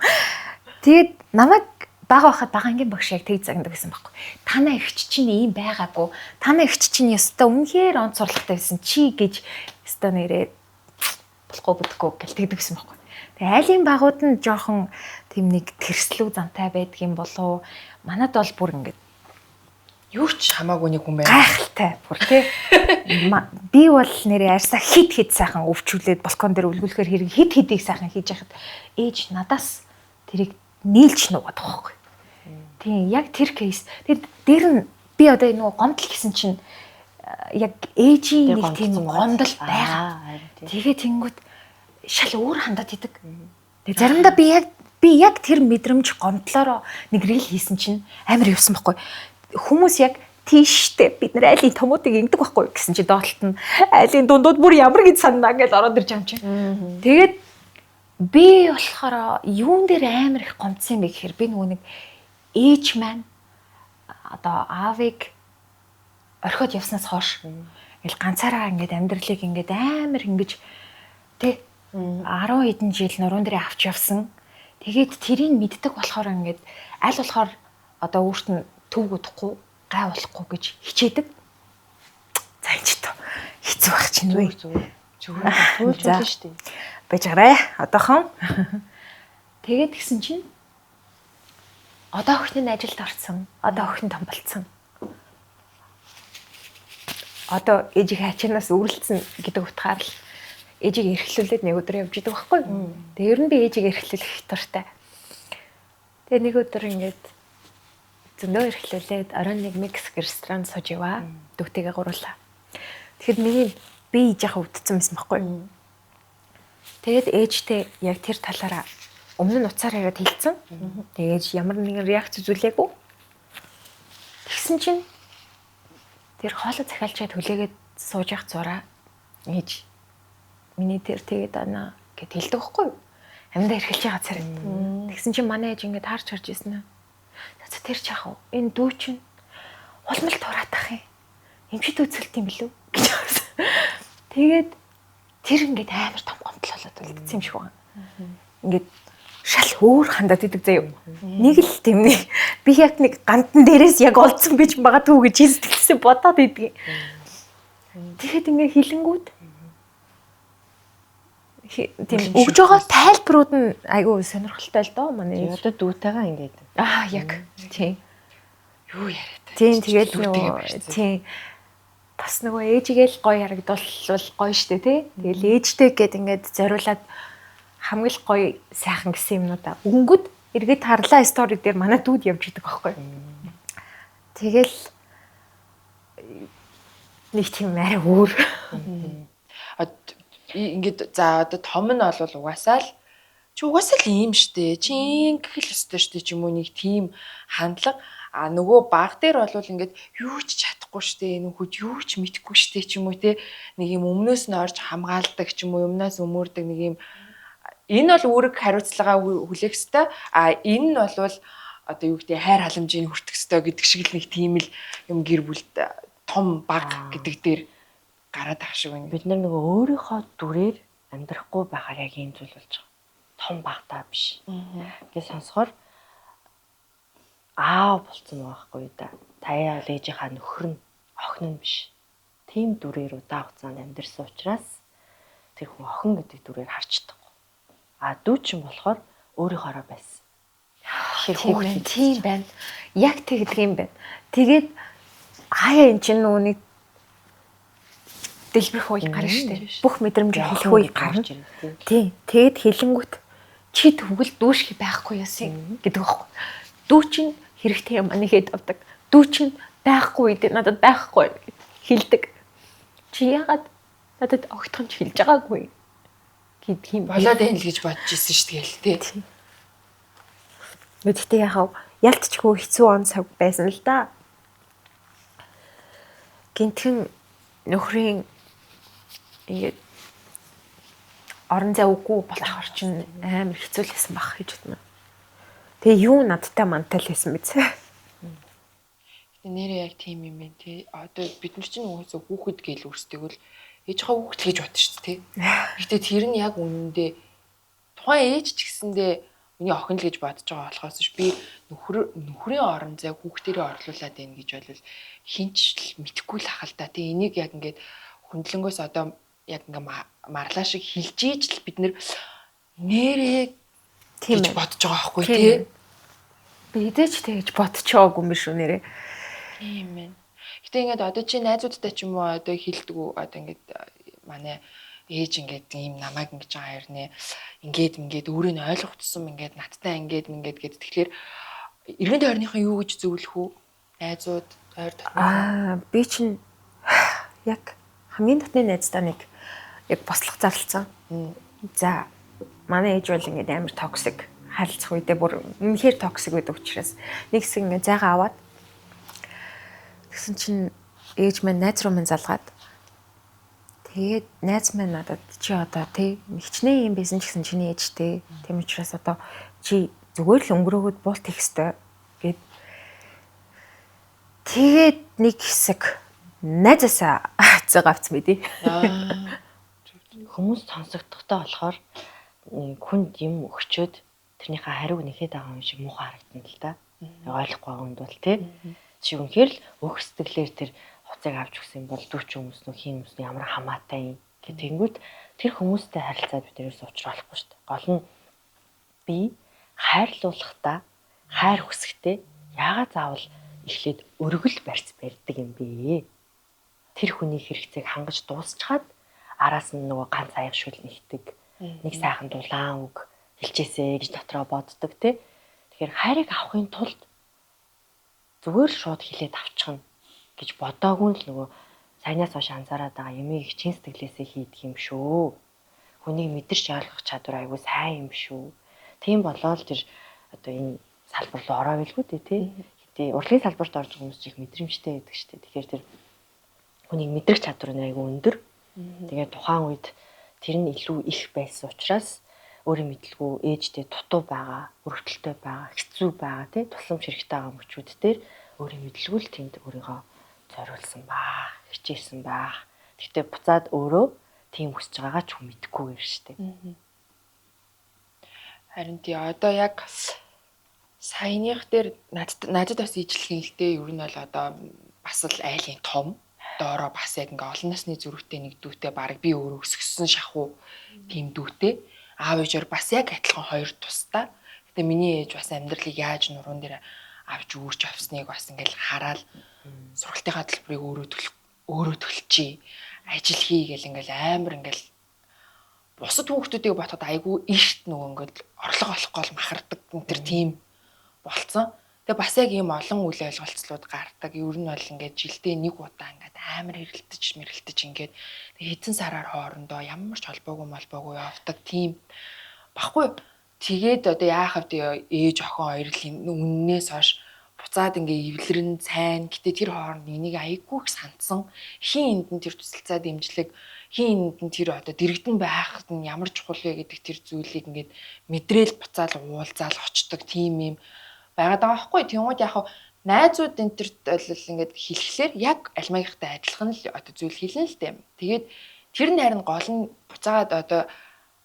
Тэгээд намайг бага байхад бага ангийн багш яг тэг загнадаг гэсэн байхгүй. Танаа эгч чинь ийм байгаагүй. Танаа эгч чинь ёстой үнэхээр онц сурлагатай байсан чи гэж ёстой нэрээ болохгүй бүтэхгүй гэл тэгдэг гэсэн байхгүй. Тэгээ айлын багууд нь жоохон тийм нэг тэрслүү замтай байдаг юм болов. Манад бол бүр ингээд Юу ч хамаагүй нэг хүн байна. Гайхалтай бүр тий. Би бол нэрээ арьсаа хит хит сайхан өвчүүлээд балкон дээр үлгүүлэхээр хэрэг хит хитийг сайхан хийж яхад ээж надаас тэрийг нийлж нуугаад байгаа байхгүй. Тийм, яг тэр case. Тэгэхээр дээр нь би одоо нөгөө гомдол гэсэн чинь яг ээжийн нэг тийм гомдол байгаа. Тэгээ тэнгүүт шал өөр хандаад идэг. Тэгээ заримдаа би яг тэр мэдрэмж гомдлоороо нэг reel хийсэн чинь амар явсан байхгүй. Хүмүүс яг тийштэй бид нар айлын томуудыг ингэдэг байхгүй гэсэн чи доотлолт нь айлын дундууд бүр ямар гэж санаа гэж ороод ирж байгаа юм чинь. Тэгээд би болохоор юун дээр амар их гомдсон юм бэ гэхээр би нөгөө нэг ээж маань одоо аавыг орхиод явснаас хойш ингээл ганцаараа ингээд амьдралыг ингээд амар ингэж тэ 10 хэдэн жил нуруунд дээр авч явсан. Тэгээд тэрийг мэддэг болохоор ингээд аль болохоор одоо өөрт нь төв удахгүй гай болохгүй гэж хичээдэг. За энэ ч тоо хэцүү байх чинь үү. Зүгээр туулж болно шүү дээ. Байж гараа. Одоохон. Тэгээд гисэн чинь одоо охин нь ажилд орсон. Одоо охин том болцсон. Одоо ээжийнхээ ачаанаас үргэлжсэн гэдэг утгаар л ээжийг эрхлүүлээд нэг өдөр явж идэг байхгүй. Тэгээ ер нь би ээжийг эрхлүүлэх их дуртай. Тэгээ нэг өдөр ингээд зөндөө эрхлүүлээд оройн нэг Мексик ресторанд сууж яваа. Дүүтэйгээ гурлаа. Тэгэхэд миний бие жаахан өвдсөн байсан байхгүй. Тэгээд ээжтэй яг тэр талаараа өмнө нь уцаар яриад хэлсэн. Тэгээд ямар нэгэн реакц үзүүлээгүй. Тэгсэн чинь тэр хоолой захиалчаад хүлээгээд сууж явах зураа ээж миний тэр тэгээд ана гэд хэлдэг байхгүй юу? Амьдаа эрхэлж байгаа царай. Тэгсэн чинь манай ээж ингээд харж харж ирсэн аа. За тэр чаах уу? Энэ дүү чинь улмал тураатах юм. Эмчит үзэлт юм билүү гэж харсан. Тэгээд тэр ингээд амар том гомдол болоод үлдсэн юм шиг байна. Ингээд шал өөр хандаад идэг заяа. Нэг л тийм нэг би яг нэг гандан дээрээс яг олдсон бич магадгүй гэж сэтгэлсээ бодоод идэг. Тэгэхэд ингээ хилэнгүүд тийм өгж байгаа тайлбарууд нь айгүй сонирхолтой л доо манай. Одоо дүүтэйгээ ингээд. Аа яг тийм. Юу яриад. Тийм тэгээд нөгөө тийм бас нөгөө ээжигээ л гоё харагдвал гоё штэ тий. Тэгэл ээжтэй гээд ингээд зориулаад хамгийн л гоё сайхан гэсэн юмнуудаа өнгөд эргээд харлаа стори дээр манай дүүд явж идэг байхгүй. Тэгэл нэг тийм арай өөр. Ингээд за одоо том нь бол угаасаа л чи угаасаа л ийм штэ. Чи ингэх л өстой штэ ч юм уу нэг тийм хандлага. А нөгөө баг дээр бол ингээд юу ч чадахгүй штэ, энэ хүүд юу ч мэдэхгүй штэ ч юм уу те. Нэг юм өмнөөс нь орж хамгаалдаг ч юм уу, юмнаас өмөрдөг нэг юм. Энэ бол үүрэг хариуцлага хүлээх ёстой. А энэ нь бол одоо юу гэдэг хайр халамжийг хүртэх ёстой гэдэг шиг л нэг тийм л юм гэр бүлд том баг гэдэг дээр гараад ах шиг байна. Бид нар нөгөө өөрийнхөө дүрээр амьдрахгүй байхаар яг ийм зүйл болж байгаа. Том багтаа биш. Ингээд сонсохоор аав болцсон байгаа байхгүй да. Таяа ээжийнхаа нөхөр нь охин нь биш. Тийм дүрээр удаан хугацаанд амьдарсан учраас тэр хүн охин гэдэг дүрээр харж чадахгүй. А дүү чинь болохоор өөрийнхоороо байсан. Тэгэхээр хүүхэд тийм байна. Яг тэгдэг юм байна. Тэгээд хаяа эн чинь нөгөө нэг дэлбэрэх үе гарна шүү дээ. Бүх мэдрэмж хэлэх үе гарна. Тийм. Тэгэд хэлэнгүүт чи тэгвэл дүүшхи байхгүй яасан гэдэг байхгүй. Дүү чинь хэрэгтэй юм нэхэд авдаг. Дүү чинь байхгүй үед надад байхгүй гэд хэлдэг. Чи яагаад надад огтхон ч хэлж байгаагүй гэдэг юм. Болоод байна л гэж бодож ирсэн шүү дээ тий. Гэхдээ яхав ялтчгүй хэцүү он цаг байсан л да. Гинтхэн нөхрийн ингээд орон зай үгүй болохоор чинь амар хэцүү л байсан байх гэж бодно. Тэгээ юу надтай мантай л байсан биз. Гэтэ нэрээ яг тийм юм байна тий. Одоо бид нар чинь угаасаа хүүхэд гээл өөрсдөө л ээжийнхаа хүүхэд л гэж бодно шүү дээ тий. Гэтэ тэр нь яг үнэндээ тухайн ээж ч гэсэндээ миний охин л гэж бодож байгаа болохоос ш би нөхрийн орон зайг хүүхдэрээ орлуулад байна гэж бол хинч л мэдэхгүй л ах л да тий. Энийг яг ингээд хөндлөнгөөс одоо яг ингээ марлаа шиг хилж ийж л бид нэр нэрээ гэж бодож байгаа байхгүй тий. Би хэзээ ч тэгж бодчихоогүй юм биш үү нэрээ. Тийм ээ. Гэтэ ингээд одоо чи найзуудтай ч юм уу одоо хилдэг үү одоо ингээд манай Ээж ингээд ийм намайг ингэж байгаа хэрнэ. Ингээд ингээд өөрийг нь ойлгох тусам ингээд надтай ингээд ингээд гэд тэгэхээр эргэн тойрныхан юу гэж зөвлөх үү? Найзууд, ойр дотны. Би чинь яг хамгийн дотны найздаа нэг яг бослох зарлцсан. За, манай ээж бол ингээд амар toxic, харилцах үедээ бүр үнэхээр toxic байдаг учраас нэг хэсэг ингээд зайгаа аваад, тэгсэн чинь ээж маань найз руу минь залгаад, тэгээд найз маань надад чи одоо тий хичнээн юм байсан ч гэсэн чиний ээжтэй, тийм учраас одоо чи зүгээр л өнгөрөөгөөд буулт хийх ёстой гэд. Тэгээд нэг хэсэг найзаасаа зайгаа авсан байдий. Хүмүүс сонсогдохтой болохоор хүнд юм өгчөөд тэрнийхээ хариуг нэхэд байгаа юм шиг муухай харагдана л да. Ойлгохгүй байгаа хүнд бол тий. Чи үнэхээр л өөх сэтгэлээр тэр хувцыг авч өгсөн юм бол дүү чи хүмүүс нөх хин хүмүүс ямар хамаатай юм гэх тэгэнгүүт тэр хүмүүстэй харилцаад бид нэрээс уулзрахгүй шүү дээ. Гол нь би хайрлуулахдаа, хайр хүсэхдээ яагаад заавал эхлээд өргөл барьц барьдаг юм бэ? Тэр хүний хэрэгцээг хангаж дуусчаад араас нь нөгөө ганц аяг шүл нэгдэг. Нэг сайхан дулаан үг хэлжээсэ гэж дотроо боддог тий. Тэгэхээр хайрыг авахын тулд зүгээр л шууд хилээд авчихна гэж бодоогүй л нөгөө саянаас хойш анзаараад байгаа юмыг чин сэтгэлээсээ хийдэг юм шүү. Хүнийг мэдэрч ойлгох чадвар айгүй сайн юм шүү. Тийм болоод тэр одоо энэ салбар руу ороо билгүй дээ тий. Гэтэ урлагийн салбарт орж байгаа хүмүүс их мэдрэмжтэй байдаг шүү дээ. Тэгэхээр тэр хүнийг мэдрэх чадвар нь айгүй өндөр. Тэгээд тухайн үед тэр нь илүү их байсан учраас өөрийн мэдлгүй ээжтэй дутуу байгаа, өргөдөлтэй байгаа, хэцүү байгаа тий тусламж хэрэгтэй байгаа мөчүүд дээр өөрийн мэдлгүй л тэнд өөрийгөө зориулсан баа, хичээсэн баа. Гэхдээ буцаад өөрөө тийм хүсэж байгаагаа ч хүн мэдэхгүй юм шүү дээ. Харин тий, одоо яг саяных дээр надад бас ижлэх юм л дээ. Ер нь бол одоо бас л айлын том доороо бас яг ингээ олон насны зүрхтэй нэг дүүтэй, баг би өөрөө өсгсөн шахуу тийм дүүтэй. Аав ээжээр бас яг адилхан хоёр тустай. Гэтэ миний ээж бас амьдралыг яаж нуруунд дээр авч үүрч авсныг бас ингээл хараад сургалтынхаа төлбөрийг өөрөө төлөх, өөрөө төлчихье. Ажил хий гэл ингээл амар ингээл бусад хүүхдүүдийг бодоход айгүй эрт нөгөө ингээл орлого олох гол махардаг энэ төр тийм болцсон. Тэгээ бас яг ийм олон үйл ойлголцлууд гардаг. Ер нь бол ингээд жилдээ нэг удаа ингээд амар хэрэлдэж мэрэлтэж ингээд хэдэн сараар хоорондоо ямар ч холбоогүй молбоогүй явдаг тийм баггүй. Тэгээд одоо яах вэ, ээж охин хоёр л үннээс хойш буцаад ингээ эвлэрэн сайн. Гэтэ тэр хооронд энийг айгүй их сандсан. Хин энд нь тэр тусалцаа дэмжлэг, хин энд нь тэр одоо дэрэгдэн байхад нь ямар чухал вэ гэдэг тэр зүйлийг ингээд мэдрээл буцаал уулзаал очдог тийм юм байгаад байгаа байхгүй. Тэнгууд яг найзууд энэ тэрт бол ингээд хэлэхлээр яг альмагийнхтай адилхан л одоо зүйл хэлнэ л дээ. Тэгээд тэр нь харин гол нь буцаагаад одоо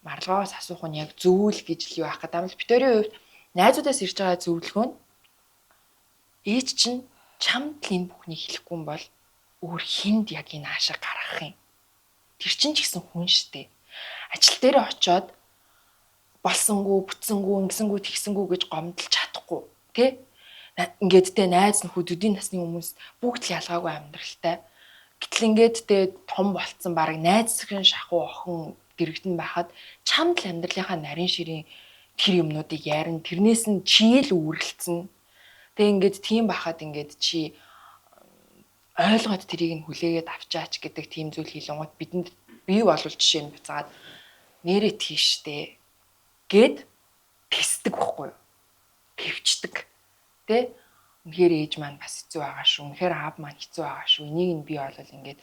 маралгаагаас асуух нь яг зөвүүл гэж л юу ах гэдэг юм л. Битэрийн хувьд найзуудаас ирж байгаа зөвлөгөө нь ээж чинь чамд л энэ бүхнийг хэлэхгүй юм бол өөр хүнд яг энэ аашаа гаргах юм. Тэр чинь ч гэсэн хүн штэ. Ажил дээр очиод болсонгүй, бүтсэнгүү, ингэсэнгүү, тэгсэнгүү гэж гомдолж чадахгүй, тэ? Ингээд тэ найз нөхөд, төдий насны хүмүүс бүгд л ялгаагүй амьдралтай. Гэтэл ингээд тэ том болцсон баг найзсгэн шахуу охин дэрэгдэн байхад чамд л амьдралынхаа нарийн ширийн тэр юмнуудыг ярина. Тэрнээс нь чи л үүрэлцэн. Тэг ингээд тийм байхад ингээд чи ойлгоод тэрийг нь хүлээгээд авчаач гэдэг тийм зүйл хэлэнгууд бидэнд бий болвол жишээ нь буцаад нэрээ тийштэй гэд тэсдэг байхгүй юу? Тэвчдэг. Тэ? Үнэхээр ээж маань бас хэцүү байгаа шүү. Үнэхээр аав маань хэцүү байгаа шүү. Энийг нь би бол ингээд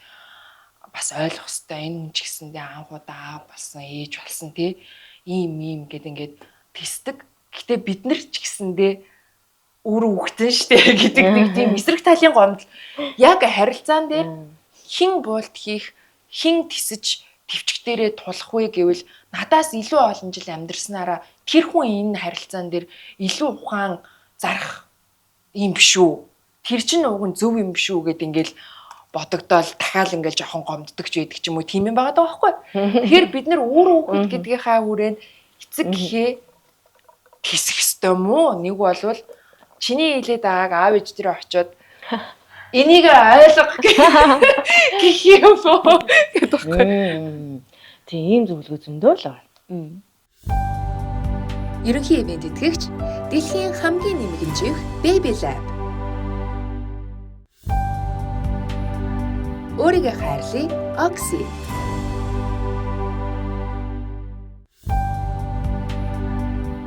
бас ойлгох хэвээр, энэ хүн ч гэсэндээ анх удаа аав болсон, ээж болсон тий. Ийм ийм гэд ингээд тэсдэг. Гэтэ бид нар ч гэсэндээ өөрөө үхтэн штэ гэдэг нэг тийм эсрэг талын гомдол яг харилцаан дээр хэн буулт хийх, хэн тисэж төвчг дээрээ тулах вэ гэвэл надаас илүү олон жил амьдрснараа тэр хүн энэ харилцаан дээр илүү ухаан зарах юм биш үү? Тэр чинь уг нь зөв юм биш үү гэд ингээл бодогдоол дахиад ингээл жоохон гомддог ч байдаг ч юм уу, тийм юм байгаа даа байхгүй. Тэгэхээр бид нар үр хүүхэд гэдгийнхаа хүрээнд эцэг гэхээ тисэх ёстой мó? Нэг болвол чиний хэлээд байгааг аав ээж дээр очиод энийг ойлго гэх юм уу гэдэг байхгүй. Тийм ийм зөвлөгөө зөндөө л байна. Ерөнхий ивент итгэгч дэлхийн хамгийн нэмэгэнжих Baby Lab. Өөрийгөө хайрлая Oxy.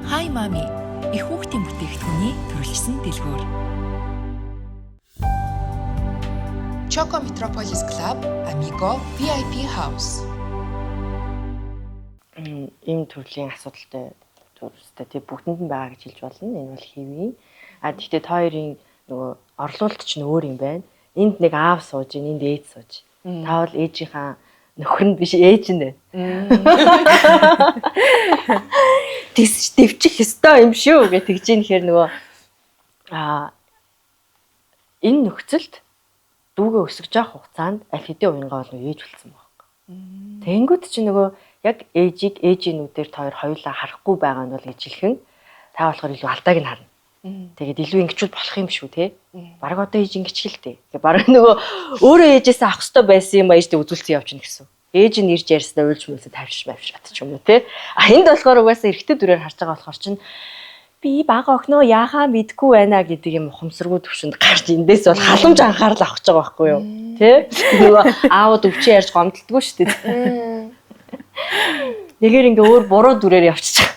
Hi Mommy их хүүхдийн бүтээгдэхүүний төрөлжсөн дэлгүүр. Choco Metropolis Club, Amigo VIP House. Ийм төрлийн асуудалтай төрөстэй тий бүгдэнд нь байгаа гэж хэлж болно. Энэ бол хэвийн. А тэгтээ та хоёрын нөгөө орлуулалт чинь өөр юм байна. Энд нэг аав сууж, энд ээж сууж. Та бол ээжийнхаа нөхөр нь биш ээж нь байна. Тэгсч дэвчих ёстой юм шүү гэж тэгж ийн гэхээр нөгөө энэ нөхцөлд дүүгээ өсөж явах хугацаанд аль хэдийн уянгаа бол ээж болсон байхгүй. Тэнгүүт чи нөгөө яг ээжийг ээжийн нүдээр та хоёр хоёулаа харахгүй байгаа нь бол ижилхэн та болохоор илүү алдааг нь харна. Тэгээд илүү ингэчүүл болох юм шүү те. Бараг одоо ээж ингэчих л дээ. Тэгээ бараг нөгөө өөрөө ээжээсээ авах хэрэгтэй байсан юм а ээжтэй үзүүлсэн явчихна гэсэн. Ээж нь ирж ярьснаа уйлж мөлсө тавьчих мавшаад ч юм уу те. А энд болохоор угаасаа эрэгтэй дүрээр харж байгаа болохоор чинь би бага охиноо яхаа мэдгүй байна гэдэг юм ухамсаргүй төвшөнд гарч эндээс бол халамж анхаарал авах гэж байгаа байхгүй юу? Тэ? Нөгөө аауд өвчин ярьж гомдолдгоо шүү дээ. Нэгээр ингээ өөр буруу дүрээр явчих.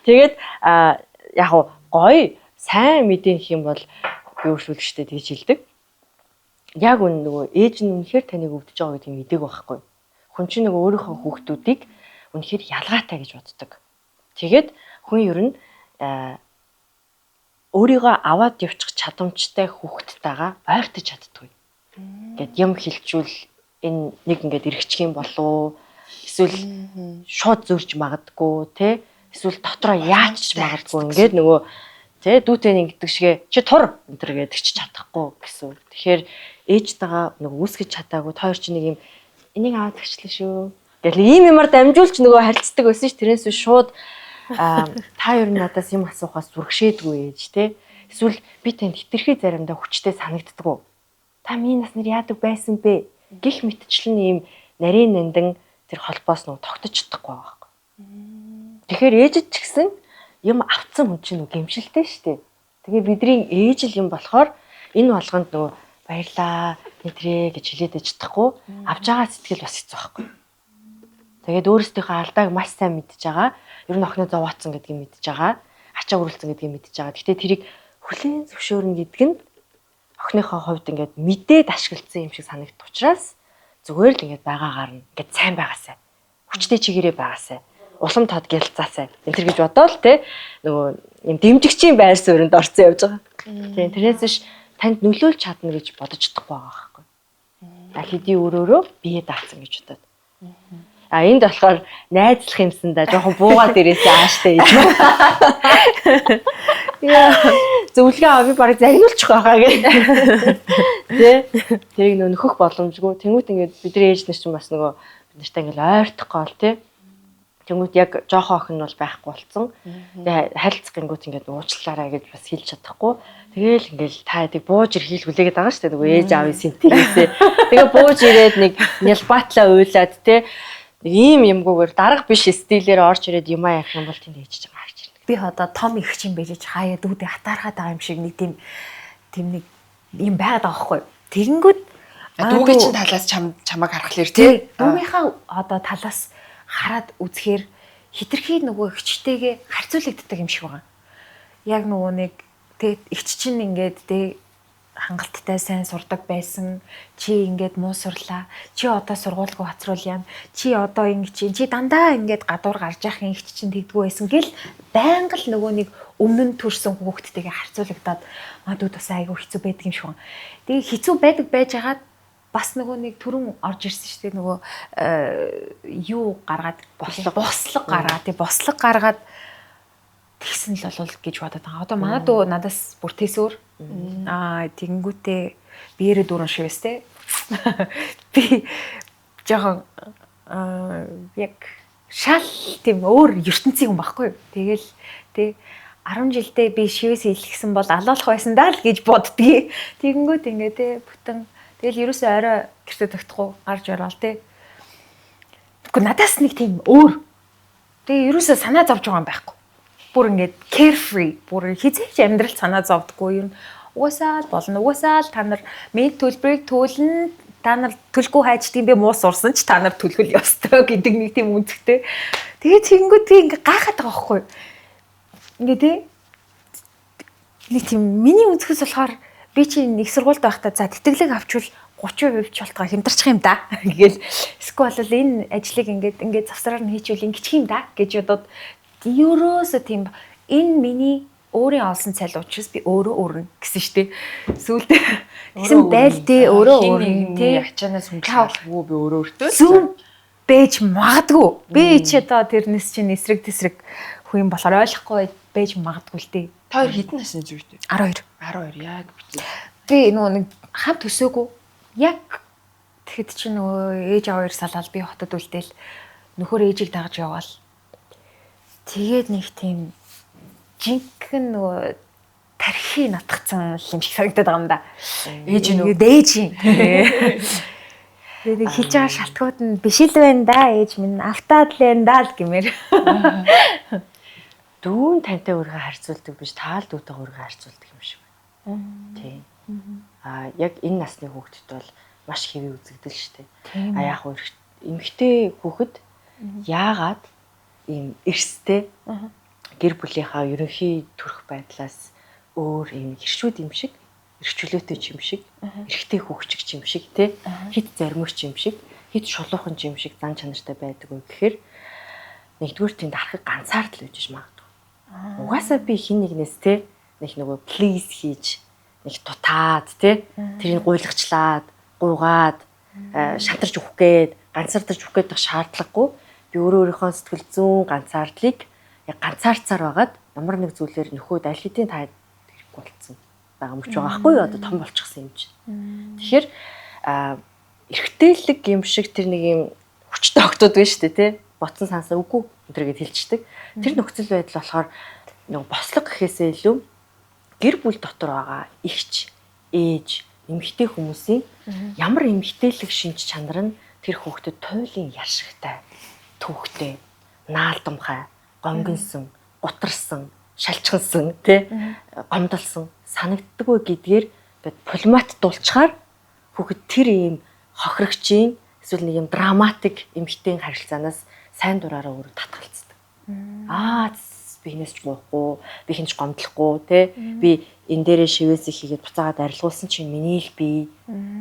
Тэгээд яг гоё сайн мэдэн гэх юм бол би өөрчлөлттэй тэгж хэлдэг. Яг үн нөгөө ээж нь үнэхээр таныг өвдөж байгаа гэдгийг мэдээг байхгүй. Хүн чинь нөгөө өөрийнхөө хүүхдүүдийг үнэхээр ялгаатай гэж боддог. Тэгээд хүн ер нь өөрийгөө аваад явчих чадамжтай хүүхдтэйгээ ойртож чаддгүй. Ингээд юм хилчүүл энэ нэг ингээд эргэчих юм болов эсвэл шууд зөрж магадгүй те эсвэл дотроо яач магадгүй ингээд нөгөө те дүүтэй ингэдэг шигэ чи тур энэ төр гэдэг чи чадахгүй гэсэн. Тэгэхээр ээжтэйгээ нөгөө үүсгэж чадаагүй та хоёр чи нэг юм энийг аваад өгчлээ шүү. Гэл ийм юмар дамжуулж нөгөө харилцдаг байсан ш тэрнээс биш шууд та ер нь надаас юм асуухаас зүрхшээдгүй ээж те. Эсвэл би танд хитрхи заримдаа хүчтэй санагддггүй. Та миний наснаар яадаг байсан бэ? Гэх мэтчлэн ийм нарийн нандин тэр холбоос нөгөө тогтож чадахгүй байгаа байхгүй. Тэгэхээр ээжид ч гэсэн юм авцсан хүн чинь нөгөө гэмшилтэй шүү дээ. Тэгээ бидний ээж л юм болохоор энэ болгонд нөгөө баярлаа нэтрээ гэж хэлээд ээж чадахгүй авч байгаа сэтгэл бас хэцүү байхгүй. Тэгээд өөрсдийнхөө алдааг маш сайн мэдж байгаа. Ер нь охиноо зовоотсон гэдгийг мэдж байгаа. Ачаа үрэлцэн гэдгийг мэдж байгаа. Гэхдээ тэрийг хүлээн зөвшөөрнө гэдэг нь охиныхоо хувьд ингээд мэдээд ашигласан юм шиг санагдах учраас зүгээр л ингээд байгаагаар нь ингээд сайн байгаасай. Хүчтэй чигээрээ байгаасай. Улам тод гялцаасай. Энэ төр гэж бодоол те нөгөө юм дэмжигчийн байр суурьнд орсон явж байгаа. Тийм тэрнээс биш танд нөлөөлж чадна гэж бодож чадахгүй байгаа байхгүй. Аль хэдийн өөрөөрөө бие даацсан гэж бодоод. А энд болохоор найзлах юмсан да жоохон буугаад ирээсэй ааштай гэж. Яа зөвлөгөө авъя би барыг загнуулчих байхаа гэх. Тэ тэрийг нөө нөхөх боломжгүй. Тэнгүүт ингээд бидний ээж нар чинь бас нөгөө бид нартай ингээд ойртох гол тэ. Тэнгүүт яг жоохон охин нь бол байхгүй болсон. Тэгээ харилцах гингүүт ингээд уучлаарай гэж бас хэлж чадахгүй. Тэгээл ингээд та хэдийг бууж ирэх хүлээгээд байгаа шүү дээ. Нөгөө ээж аавын сэнтигээсээ. Тэгээ бууж ирээд нэг нялбаатлаа уйлаад тэ нэг ийм юмгүйгээр дарга биш стилээр орж ирээд юмаа ярих юм бол тэнд ээж чинь гарч ирнэ. Би одоо том их чинь байж хаяа дүүдээ хатаархаад байгаа юм шиг нэг тийм нэг юм байгаад байгаа байхгүй. Тэгэнгүүт дүүгийн чинь талаас чамайг харахлаар тий. Дүүгийнхаа одоо талаас хараад үзэхээр хитрхи нөгөө эгчтэйгээ харьцуулагддаг юм шиг байгаа. Яг нөгөө нэг тэг эгч чинь ингээд тэг хангалттай сайн сурдаг байсан. Чи ингээд муу сурлаа. Чи одоо сургуульгүй хоцруул яана. Чи одоо ингэ чи дандаа ингээд гадуур гарч яах юм эгч чинь тэгдэггүй байсан гэл байнга л нөгөө нэг өмнө нь төрсэн хүүхдтэйгээ харьцуулагдаад мадууд бас айгүй хэцүү байдаг юм шиг байна. Тэгээ хэцүү байдаг байжгаад бас нөгөө нэг түрүүн орж ирсэн шүү дээ нөгөө юу гаргаад бослого гаргаад тий бослого гаргаад тэгсэн л болов гэж бодоод байгаа. Одоо манай дүү надаас бүр тэсвэр аа тэгэнгүүтээ биеэрээ дүүрэн шивэс те. Би жоохон яг шал тийм өөр ертөнцийн хүн байхгүй юу. Тэгэл тий 10 жилдээ би шивээс илгэсэн бол алуулах байсан даа л гэж боддгийг. Тэгэнгүүт ингээ те бүтэн тэгэл ерөөсөө орой гэртээ тогтохгүй гарч ороод те. Гэхдээ надаас нэг тийм өөр. Тэгээ ерөөсөө санаа зовж байгаа юм байхгүй. Бүр ингээд carefree, бүр хэзээ ч амьдрал санаа зовдггүй юм. Угаасаа л болно. Угаасаа л та нар миний төлбөрийг төлнө. Та нар төлгүй хайждаг юм бэ, муу сурсан ч та нар төлөх ёстой гэдэг нэг тийм үнцгтэй. Тэгээ тэгэнгүүт би ингээ гайхаад байгаа байхгүй юу? Ингээ тий нэг тийм миний өнцгөөс болохоор би чи нэг сургуульд байхдаа за тэтгэлэг авчвал 30% ч болтгоо хямдарчих юм да гээл эсвэл бол энэ ажлыг ингээд ингээд завсраар нь хийчихвэл ингэчих юм да гэж бодоод ерөөсөө тийм энэ миний өөрийн олсон цалин учраас би өөрөө өрнө гэсэн штэ. Сүүлд тэгсэн байл тий өөрөө өрнө тий ачаанаас хүндлэх албагүй би өөрөө өртөө. Зүг байж магадгүй. Би чи одоо тэрнээс чинь эсрэг тесрэг хүн юм болохоор ойлгохгүй байж магадгүй л дээ. Та хоёр хэдэн насны зүйтэй? 12. 12 яг битээ. Би нөгөө нэг хамт төсөөгүй. Яг тэгэхэд чи нөгөө ээж аваа хоёр салаал би хотод үлдээл нөхөр ээжийг дагаж яваал. Тэгээд нэг тийм жинхэнэ нөгөө тархи натгцсан юм шиг санагдаад байгаа юм да. Ээж нь үү? Ээж нь. Тэгээд хэлж байгаа шалтгууд нь биш л байна да ээж минь автаад л байна да л гэмээр. Дүүн тантай өөрийгөө харьцуулдаг биш, таал дүүтэйгээ өөрийгөө харьцуулдаг юм шиг байна. Тийм. Аа яг энэ насны хүүхдэд бол маш хэвээ үзэгдэл штэ. А яг хөө эмэгтэй хүүхэд яагаад ийм эрстэй гэр бүлийнхаа ерөнхий төрх байдлаас өөр ийм хэршүүд юм шиг, эрх чөлөөтэй ч юм шиг, эрэгтэй хүүхчиг ч юм шиг тий, хит зоримогч юм шиг, хит шулуухан ч юм шиг зан чанартай байдаг вэ гэхээр нэгдүгээр тэнд архаг ганцаардл байж магадгүй. Угаасаа би хин нэгнээс тий нэг нөгөө please хийж нэг дутаад тий тэрийг гуйлгачлаад, гуйгаад, шантарч өгөх гээд, ганцаардаж өгөх гээд шаардлагагүй. Би өөрөө өөрийнхөө сэтгэл зүйн ганцаардлыг яг ганцаарцаар байгаад ямар нэг зүйлээр нөхөд аль хэдийн та хэрэггүй болцсон байгаа мөч байгаа хгүй юу, одоо том болчихсон юм чинь. Тэгэхээр эрэгтэйлэг юм шиг тэр нэг юм хүчтэй октод байна шүү дээ тий. Ботсон сансаа үгүй энэ төр гэд хэлчихдэг. Тэр нөхцөл байдал болохоор нөгөө бослого гэхээсээ илүү гэр бүл дотор байгаа эгч, ээж, эмэгтэй хүмүүсийн ямар эмэгтэйлэг шинж чанар нь тэр хүүхдэд туйлын яршигтай, түүхтэй, наалдамхай, гомгонсон, гутарсан, шалчгансан тий гомдолсон санагддаг вэ гэдгээр ингээд пулмат дулчхаар хүүхэд тэр ийм хохирогчийн эсвэл нэг юм драматик эмэгтэй харилцаанаас сайн дураараа өөрөө татгалцдаг. Аа би хинээс ч муухгүй, би хинч гомдлохгүй тий би энэ дээрээ шивээсээ хийгээд буцаагаад арилгуулсан чинь миний л би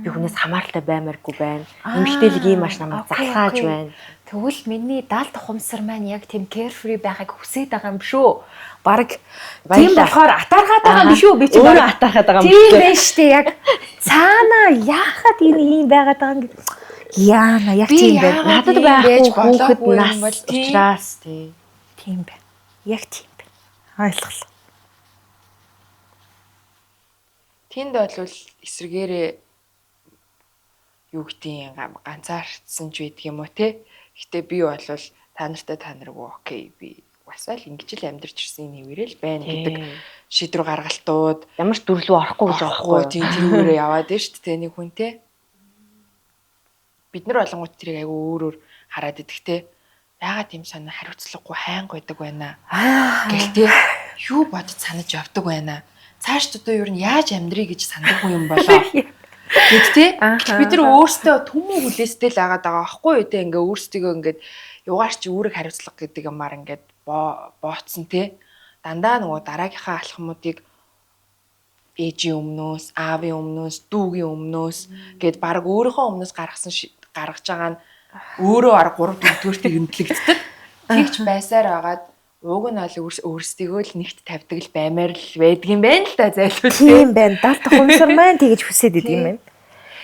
хүнээс хамааралтай баймааргүй байна. Эмэгтэйлэг ийм маш намайг залхааж байна. Тэгвэл миний даалт ухамсар маань яг тийм carefree байхыг хүсээд байгаа юм шүү. Бараг тийм болохоор атаархаад байгаа юм биш үү? Би чи өөрөө атаархаад байгаа юм биш. Тийм байж тээ яг цаана яхад энэ ийм байгаад байгаа юм. Яана яг тийм байна. Надад байхгүй хүүхэд нас учраас тий. Тийм байна. Яг тийм байна. Ойлголоо. Тэнд бол эсрэгээрээ юу гэдгийг ганцаардсан ч байдаг юм уу те. Гэтэ би бол та нартай та наргүй окей би угаасаа л ингэж л амьдарч ирсэн нэвэрэл байна гэдэг шийдвэр гаргалтууд ямар ч дүрлүү орохгүй гэж байгаа байхгүй тийм тэрүүрээ яваад байна шүү дээ нэг хүн те. Бид нар болонгууд тэрийг айгүй өөрөөр хараад идэх те. Яагаад тийм санаа хариуцлагагүй хайнг байдаг байна гэл те. Юу бодож санаж явдаг байна. Цааш одоо юу н яаж амьдрий гэж сандаггүй юм болоо. Гэт те. Бид нар өөрсдөө түмүү хүлээстэй л агаад байгаа байхгүй юу те. Ингээ өөрсдийгөө ингээд югаар чи үүрэг хариуцлага гэдэг юмар ингээд бооцсон те. Дандаа нөгөө дараагийнхаа алхмуудыг ээжийн өмнөөс, аавын өмнөөс, дүүгийн өмнөөс гэд баг өөрийнхөө өмнөөс гаргаж байгаа нь өөрөө арга 3 4-р тэмдэглэгддэг. Тэгч байсаар байгаад уг нь бол өөрсдийгөө л нэгт тавьдаг л баймаар л байдаг юм байна л да зайлшгүй. Тийм байна. Далд ухамсар маань тэгэж хүсээд идэв юм байна.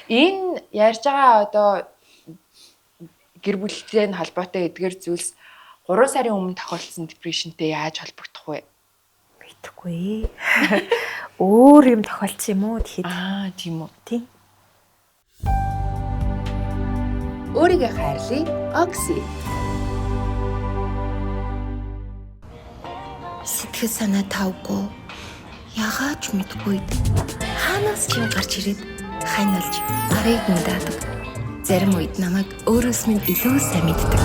Энэ ярьж байгаа одоо гэр бүлтэй нь холбоотой эдгээр зүйлс 3 сарын өмнө тохиолдсон депрешнтэй яаж холбогдох вэ? Мэдэхгүй. Өөр юм тохиолдсон юм уу тэгэхэд? Аа, тийм үү. Тийм. Өөрийгөө хайрлая. Окси. Сэтгэл санаа тавгүй. Ягаад ч мэдгүй. Хаанаас ч юм гарч ирээд хань болж гарыг нь даадаг. Зарим үед намайг өөрөөс минь илүү сайн мэддэг.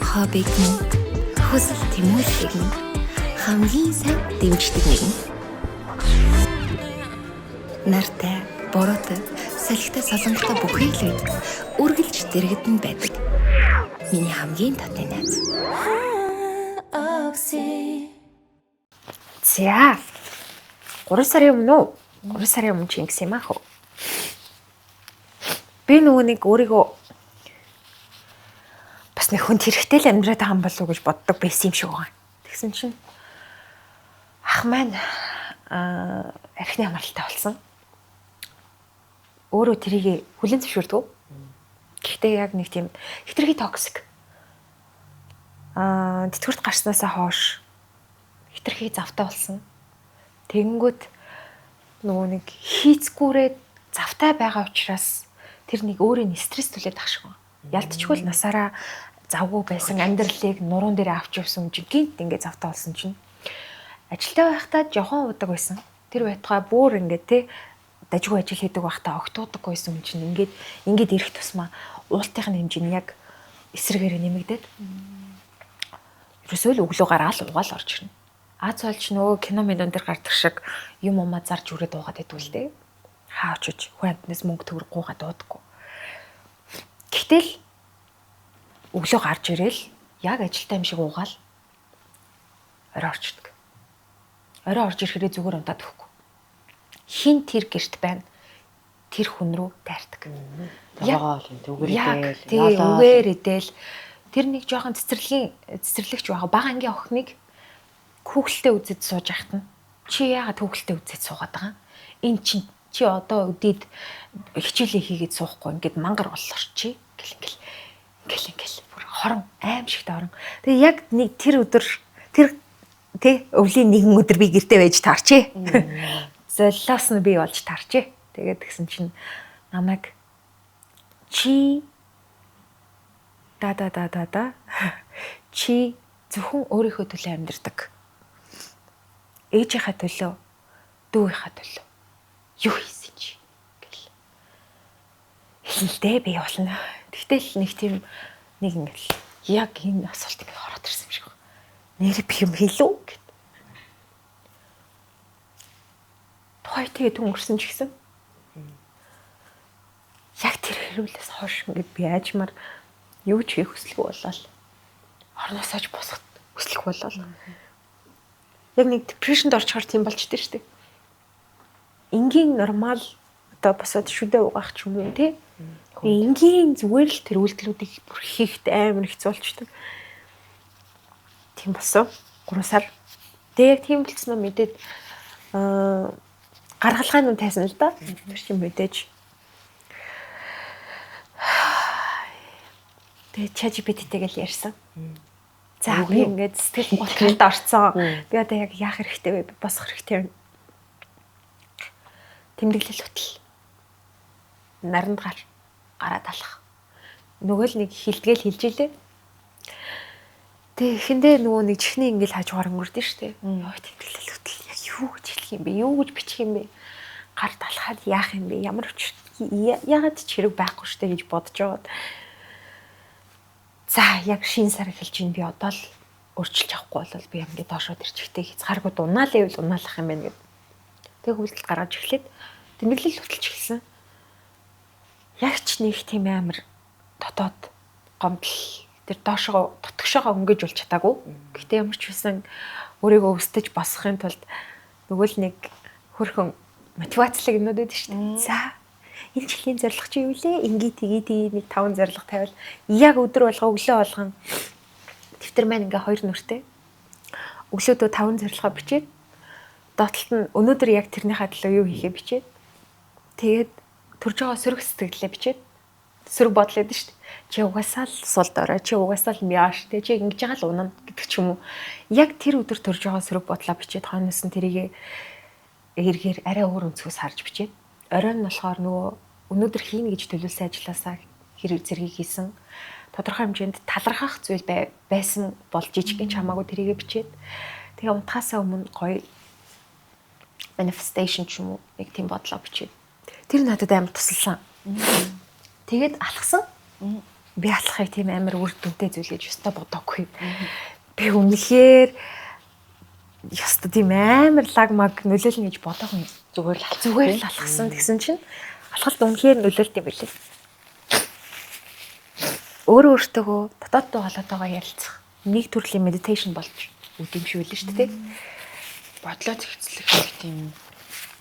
Хоббиг минь, хүсэл тэмүүллийг минь хамгийн сайн дэмждэг нэгэн. Нартай, буруутай, салхитай, солонготой бүхий л үед үргэлж дэргэдэн байдаг. Миний хамгийн татны найз. За. 3 сарын өмнө үү? 3 сарын өмнө чи ингэсэн юм аах уу? Би нөгөө нэг өөрийгөө бас нэг хүнд хэрэгтэй л амьдраад байгаа юм болов уу гэж боддог байсан юм шиг байгаа. Тэгсэн чинь ах маань архины амралтай болсон. Өөрөө тэрийг хүлээн зөвшөөрдөг. Гэхдээ яг нэг тийм хэтэрхий toxic. Тэтгэврт гарснаасаа хойш хэтэрхий завтай болсон. Тэгэнгүүт нөгөө нэг хийцгүүрээ завтай байгаа учраас тэр нэг өөрийн стресс түлээд ах шиг байна. Ялтчгүй л насаараа завгүй байсан амьдралыг нуруунд дээр авч явсан юм чинь гинт ингээ завтай болсон чинь ажилдаа байхдаа жохон удаг байсан. Тэр байтугай бүр ингээ те дажгүй ажил хийдэг байхдаа огтуудаг байсан юм чинь ингээд ингээд ирэх тусмаа уултын хэмжээ нь яг эсрэгээрээ нэмэгдээд ерөөсөө л өглөө гараал угаал орж ирнэ. Аз болж нөгөө кино минон дээр гардаг шиг юм умаа зарж үрээд уугаад байдаг л дээ. Хаа очиж хүн амтнаас мөнгө төгрөг гуугаад уудаггүй. Гэтэл өглөө гарч ирээл яг ажилтаа юм шиг уугаал орой орчдөг. Орой орж ирэхээрээ зүгээр унтаад өгөхгүй. Хин тэр гэрт байна. Тэр хүн рүү дайрдаг. Торгоол үгээр идэл. Тий, үгээр идэл. Тэр нэг жоохон цэцэрлэгч байгаа. Бага ангийн охиныг хүүхэлтэй үзэж сууж байхад нь чи яагаад хүүхэлтэй үзэж суугаад байгаа юм? Энэ чинь чи одоо өдөөд хичээлээ хийгээд суухгүй ингээд мангар боллоор чи гэл ингээл ингээл ингээл бүр хорон аимшигт орон. Тэгээ яг нэг тэр өдөр тэр тэ өвлийн нэгэн өдөр би гэртээ байж таарчээ. Золиос нь би болж таарчээ. Тэгээд тэгсэн чинь намайг чи да да да да да чи зөвхөн өөрийнхөө төлөө амьдардаг. Ээжийнхээ төлөө, дүүгийнхээ төлөө юу хийсэн чи гэл. Хэлнэ л дээ би болно. Тэгтэл нэг тийм нэг ингээл яг энэ асуулт ингээд ороод ирсэн юм шиг байна. Нэр би юм хэлүү гэд. Тухай тэгээд өнгөрсөн ч гэсэн яг тэр хэрүүлээс хойш ингээд би аажмаар юу ч хийх хүсэлгүй болол. Орноос хойш босох хүсэлгүй болол. Яг нэг депрешнд орчихоор тийм болчихдээ шүү дээ. Энгийн нормал одоо босоод шүдэ угаах ч юм уу тий. Энгийн зүгээр л тэр үйлдэлүүдийг бүр хийхэд амар хэцүү болчдөг. Тийм болсон. 3 сар. Тэгээ яг тийм болцсноо мэдээд гаргалгаа нь тайсан л да. Тэр чинь мэдээж. Тэгээ ChatGPT-тэйг л ярьсан. За би ингээд сэтгэл гутралд орцсон. Би одоо яг яах хэрэгтэй вэ? Би босох хэрэгтэй юм. Тэмдэглэл хөтөл. Наранд гар гараад алах. Нөгөө л нэг хилдгээл хилж илээ. Тэгээ эхэндээ нөгөө нэг чихний ингээл хажуугаар өнгөрдөн штэ. Йоо тэмдэглэл хөтөл яг юу гэж хэлэх юм бэ? Юу гэж бичих юм бэ? Гар талахад яах юм бэ? Ямар учир яагаад ч хэрэг байхгүй штэ гэж бодож байгаад. За яг шин сар эхэлж байна би одоо л өөрчилж авахгүй бол би ингээд доошоо тэрчгтэй хязгааргүй дунаалаа ивэл унаалах юм байна гэд. Тэг үйлдэл гаргаж эхлээд тэмдэглэл хөтөлж эхэлсэн. Яг ч нэг тийм амар дотоод гомдол тэр доошоо дотгошоогоо өнгөж болж чадаагүй. Гэтэ ямар ч байсан өөрийгөө өстөж босохын тулд нөгөө л нэг хөрхөн мотивацлаг юмнууд байдаг шүү дээ. За энэ жилийн зорилго чи юу лээ? Ингээ тгий тгий нэг 5 зорилго тавиал яг өдөр болго өглөө болгон дэвтэр маань ингээ 2 нүртэй. Өглөөдөө 5 зорилгоо бичээд доотлолт нь өнөөдөр яг тэрнийхээ төлөө юу хийхээ бичээд тэгээд төрж байгаа сөрөг сэтгэлээ бичээд сөрөг бодол байдаг шүү дээ. Чи угаасаа л сул дорой, чи угаасаа л мяаш, тэ чи ингэж байгаа л унана гэдэг ч юм уу. Яг тэр өдөр төрж байгаа сөрөг бодлоо бичээд хойноос нь тэрийг эргээр арай өөр өнцгөөс харж бичээд оройн нь болохоор нөгөө өнөөдөр хийнэ гэж төлөвлөсөн ажлаасаа хэрэг зэргийг хийсэн тодорхой хэмжээнд талархах зүйл байсан бол жижигхэн ч хамаагүй тэрийгэ бичээд тэгээ унтахаасаа өмнө гоё manifestation ч юм уу нэг тийм бодлоо бичээд Тэр надад амар тусалсан. Тэгээд алхсан. Би алхахыг тийм амар үр дүнтэй зүйл гэж ёстой бодоогүй. Би үнэхээр ёстой тийм амар лаг маг нөлөөлнө гэж бодоогүй. Зүгээр л алхсан. Зүгээр л алхсан. Тэгсэн чинь алхалт үнэхээр нөлөөлт юм билээ. Өөрөө өөртөөгөө дотооддоо холоотойгоо ярилцах нэг төрлийн meditation болж үдэмшүүлнэ шүү дээ. Бодлоо зэгцлэх нэг тийм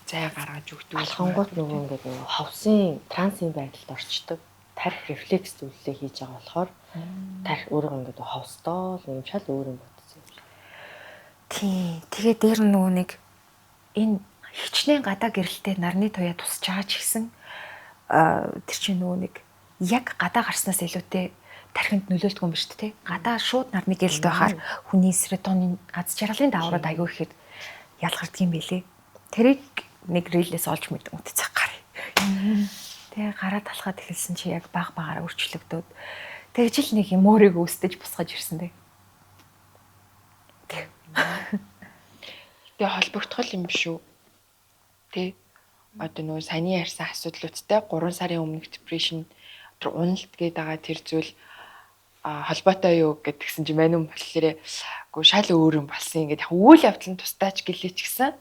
зай гаргаж өгдөг. Алхангууд нөгөө ингээд нөгөө ховсын трансын байдалд орчдөг. Тарих рефлекс зүйлээ хийж байгаа болохоор тарих өөрөө ингээд ховсдоо л нэг юм шал өөр юм бодсон юм. Тийм. Тэгээ дээр нь нөгөө нэг энэ хичнээн гадаа гэрэлтэй нарны туяа тусч байгаа ч гэсэн тэр чинь нөгөө нэг яг гадаа гарснаас илүүтэй тархинд нөлөөлдөг юм ба шүү дээ. Гадаа шууд нарны гэрэлт байхаар хүний серотонин аз жаргалын дааврууд аягүй ихэд ялгардаг юм билээ. Тэрийг нэг рилээс олж мэдэн үтцэх гарыг. Тэгээ гараа талхаад эхэлсэн чи яг баг багаараа өөрчлөгдөөд тэгж л нэг юм өөрийгөө өстөж бусгаж ирсэн дээ. Тэгээ холбогдох юм шүү. Тэ одоо нөгөө саяны ярьсан асуудлуудтай 3 сарын өмнөх depression тэр уналт гээд байгаа тэр зүйл холбоотой юу гэдгсэн чинь мань юм болохоор үгүй шал өөр юм болсон ингээд яг үйл явдал нь тусдаач гэлээ ч гэсэн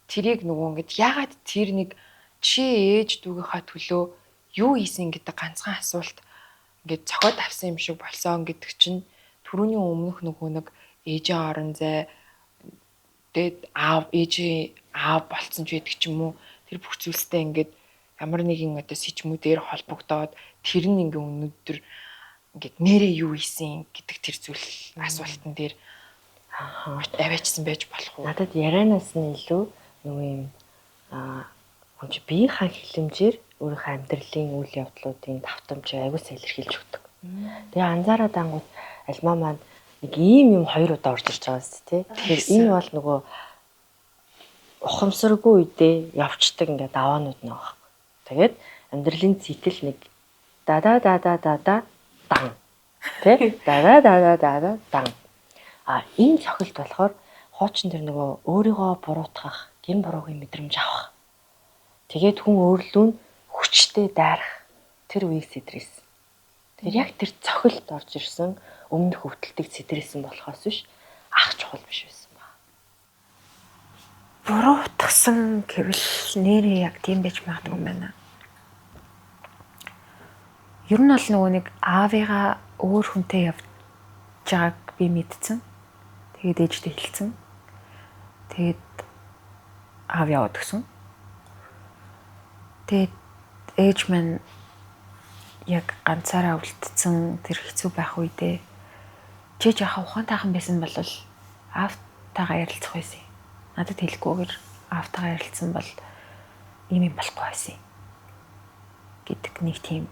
тэрийг нөгөө ингээд яагаад тэр нэг чи ээж дүүгийнхаа төлөө юу хийсэн гэдэг ганцхан асуулт ингээд цохиод авсан юм шиг болсон гэдэг чинь түрүүний өмнөх нөгөө нэг ээжийн орон зай тэгээд аав ээжийн аав болцсон ч байдаг ч юм уу тэр бүх зүйлстэй ингээд ямар нэгэн одоо сэжмүүдээр холбогдоод тэр нь ингээ өнөөдөр ингээд нэрээ юу хийсэн гэдэг тэр зүйл асуултан дээр аваачсан байж болох уу? Надад ярианаас нь илүү нөгөө юм хүн чи биеийнхаа хилэмжээр өөрийнхөө амьдралын үйл явдлуудын давтамж аягүй сайн илэрхийлж өгдөг. Тэгээ анзаараад ангууд альмаа маань нэг ийм юм хоёр удаа орж ирж байгаа юм тий. Тэгэхээр энэ бол нөгөө ухамсаргүй үедээ явцдаг ингээд даваанууд нэг байхгүй. Тэгээд амьдралын цэтэл нэг да да да да да да дан тий да да да да да да дан. А энэ цохилт болохоор хуучин тэр нөгөө өөрийгөө буруутгах, гин буруугийн мэдрэмж авах. Тэгээд хүн өөрлөө нь хүчтэй дайрах тэр үеийг сэтрээсэн. Тэгэхээр яг тэр цохилт орж ирсэн өмнөх өвдөлтийг сэтрээсэн болохоос биш ах чухал биш байсан ба. Буруутгсан гэвэл нэрээ яг тийм байж магадгүй юм байна. Ер нь бол нөгөө нэг аавыгаа өөр хүнтэй явж байгааг би мэдсэн. Тэгээд ээжтэй хэлсэн. Тэгээд аав яваад өгсөн. Тэгээд ээж маань яг ганцаараа үлдсэн тэр хэцүү байх үедээ чи жаахан ухаантайхан байсан бол аавтайгаа ярилцах байсан. Надад хэлэхгүйгээр аавтайгаа ярилцсан бол ийм юм болохгүй байсан гэдэг нэг тийм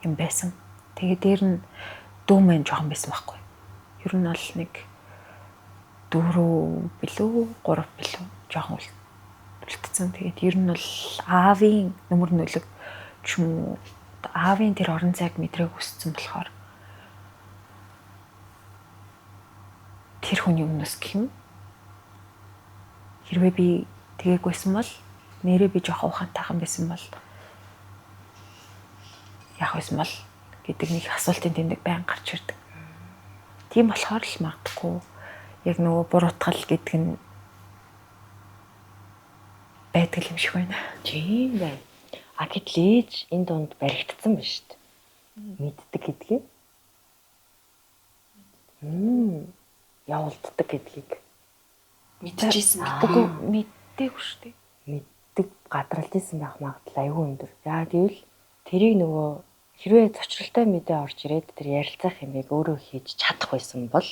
юм байсан. Тэгээ дээр нь дүү маань жоохон байсан байхгүй. Ер нь бол нэг 4 билүү 3 билүү жоохон үлдсэн. Тэгээд ер нь бол аавын нүмер нөлөг ч юм уу аавын тэр орон зайг мэдрээг өссөн болохоор тэр хүний өмнөөс гэх юм. Хэрвээ би тэгээгүйсэн бол нэрээ би жоохон ухаантайхан байсан бол яах байсан бол гэдэг нэг асуултын тэмдэг байн гарч ирдэг. Тийм болохоор л магадгүй яг нөгөө буруутгал гэдэг нь байдаг юм шиг байна. Тийм байна. А гэтэл ээж энэ дунд баригдсан байна шүү дээ. Мэддэг гэдгийг. Явуулддаг гэдгийг. Мэдчихсэн. Үгүй мэддэггүй шүү дээ. Мэддэг гадралж исэн байх магадлал аюул өндөр. Яа гэвэл тэрийг нөгөө хэрвээ зочролтой мэдээ орж ирээд тэр ярилцах юмыг өөрөө хийж чадах байсан бол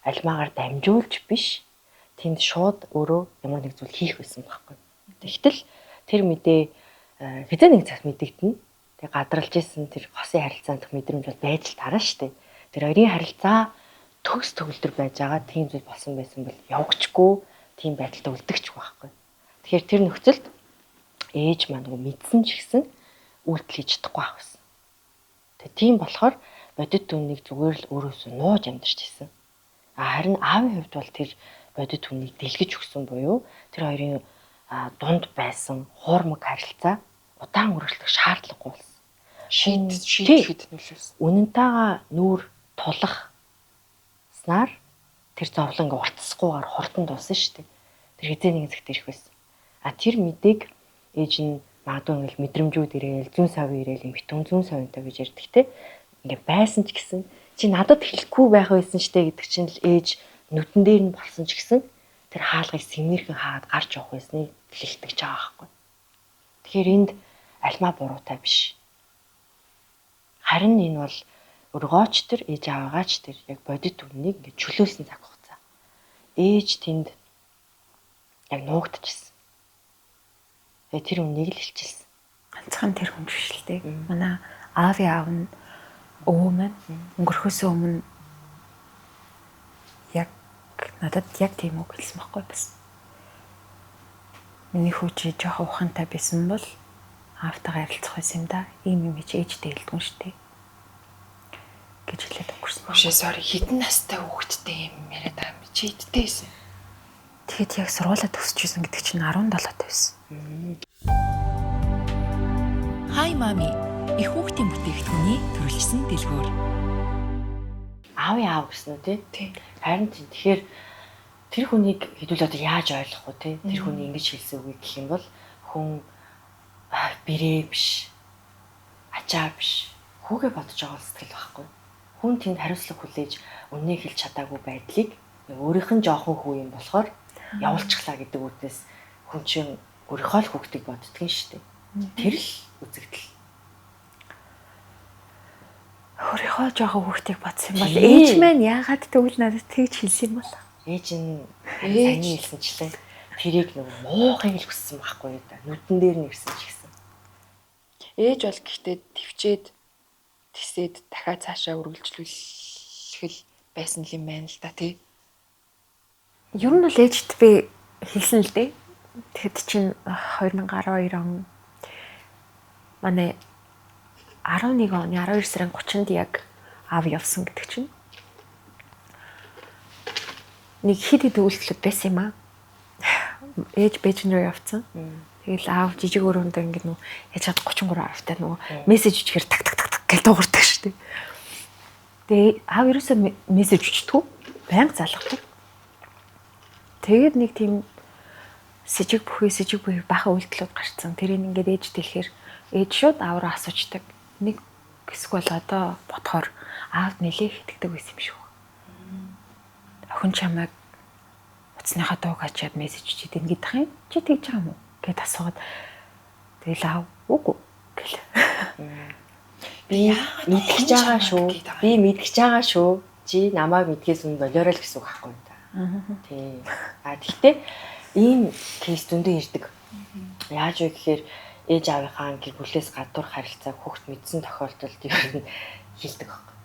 альмаагаар дамжуулж биш тэнд шууд өөрөө ямар нэг зүйл хийх байсан байхгүй. Тэгтэл тэр мэдээ хэзээ нэг цагт мэдэгдэнэ. Тэг гадралж исэн тэр хосын харилцаанд мэдрэмж бол байж л тараа штэ. Тэр хоёрын харилцаа төгс төгөлдөр байж байгаа тийм зүйл болсон байсан бол явгчгүй тийм байдалд үлдэгч байхгүй. Тэгэхээр тэр нөхцөлд ээж маань нөгөө мэдсэн ч гэсэн үйлдэл хийж чадахгүй байх байсан. Тэг тийм болохоор бодит үннийг зүгээр л өөрөөсөө нууж амьдарч исэн. А харин аавын хувьд бол тэр бодит үннийг дэлгэж өгсөн буюу тэр хоёрын дунд байсан хуурмаг харилцаа удаан үргэлжлэх шаардлагагүй болсон. Шийдэхэд нөлөөлсөн. Үнэнтэйгээ нүүр тулах снаар тэр зовлон ингээ уртасгүйгээр хурдан дууссан шүү дээ. Тэр хэзээ нэгэн цагт ирэх байсан. А тэр мэдээг ээж нь магадгүй ингээл мэдрэмжүүд ирээл, зүүн сав ирээл, юм битүүн зүүн савнтай гэж ярьдаг те. Ингээ байсан ч гэсэн чи надад хэлэхгүй байх байсан ч те гэдэг чинь л ээж нүдэн дээр нь болсон ч гэсэн тэр хаалгыг сэмэрхэн хаагаад гарч явах байсныг хэлтгэж байгаа байхгүй. Тэгэхээр энд альмаа буруутай биш. Харин энэ бол өргөөч төр ээж аваагаач тэр яг бодит үннийг ингээд чөлөөлсөн цаг хугацаа. Ээж тэнд яг нуугдчихсан. Тэгээ тэр үннийг л илчилсэн. Ганцхан тэр хүн биш л дээ. Манай аавын аав нь өвөө маань өнгөрөхөөсөө өмнө яг надад яг тийм үг хэлсэн байхгүй бас. Миний хүү чи жоохон ухаантай байсан бол аавтайгаа ярилцах байсан юм да. Ийм юм чи ээжтэй хэлдэггүй шүү дээ гэж хэлээд өнгөрсөн. Үшээ sorry, хэдэн настай хүүхэдтэй юм яриад байгаа юм бэ? Чи хэдтэй байсан? Тэгэхэд яг сургуулаа төгсөж исэн гэдэг чинь 17 таа байсан. Хай мами. Их хүүхдийн бүтээгдэхүүний төрөлжсөн дэлгүүр. Аавын аав гэсэн үү те? Тий. Харин тийм. Тэгэхээр тэр хүнийг хэдүүл одоо яаж ойлгох вэ те? Тэр хүний ингэж хэлсэн үгийг гэх юм бол хүн бэрээ биш. Ачаа биш. Хүүгээ бодож байгаа сэтгэл байхгүй. Хүн тэнд хариуцлага хүлээж үннийг хэлж чадаагүй байдлыг нэг өөрийнх нь жоохон хүү юм болохоор явуулчихлаа гэдэг үгнээс хүн чинь өөрийнхөө л хүүхдийг боддгийн шүү дээ. Тэр л үзэгдэл. Өөрийнхөө жоохон хүүхдийг бодсон юм бол ээж маань яагаад тэгвэл надад тэгж хэлсэн юм бол? Ээж нь саяны хэлсэнчлэн тэрийг нэг муухайг л хүссэн байхгүй юу да. Нүдэн дээр нь ирсэн ч гэсэн. Ээж бол гэхдээ төвчээд тэсээд дахиад цаашаа үргэлжлүүлэх л байсан юм байна л да тий. Ер нь бол ээжд би хэлсэн л дээ. Тэгэхэд чинь 2012 он манай 11 оны 12 сарын 30-нд яг аав явсан гэдэг чинь нэг хэд хэд үйлдэлүүд байсан юм аа. Ээж Бээжин рүү явцсан. Тэгэл аав жижиг өрөөндөө ингэ нүү яаж чад 33 автай нөгөө мессеж бичгээр так так так так гэж дуугардаг шүү дээ. Тэгээ аав ерөөсөө мессеж бичдэггүй. Баян залгадаг. Тэгээд нэг тийм сэжиг бүхий бахан үйлдэлүүд гарцсан. Тэрийг ингээд ээж дэлэхээр ээж шууд аав руу асуучдаг. Нэг хэсэг бол одоо бодохоор аавд нэлээ хитгдэг байсан юм шиг. Охин чамайг утасныхаа дууг ачаад мессеж чид ингэдэг юм. Чи тэгж байгаа юм уу гэд асуугаад тэгэл аав үгүй гэл. Би мэдгэж байгаа шүү. Би мэдгэж байгаа шүү. Чи намайг мэдгээс өмнө болоорой л гэсэн үг байхгүй юу та. Тий. А тэгтээ ийм кейс дүндээ ирдэг. Яаж вэ гэхээр ээж аавынхаа гэр бүлээс гадуур харилцааг хүүхд мэдсэн тохиолдолд ер нь хилдэг байхгүй.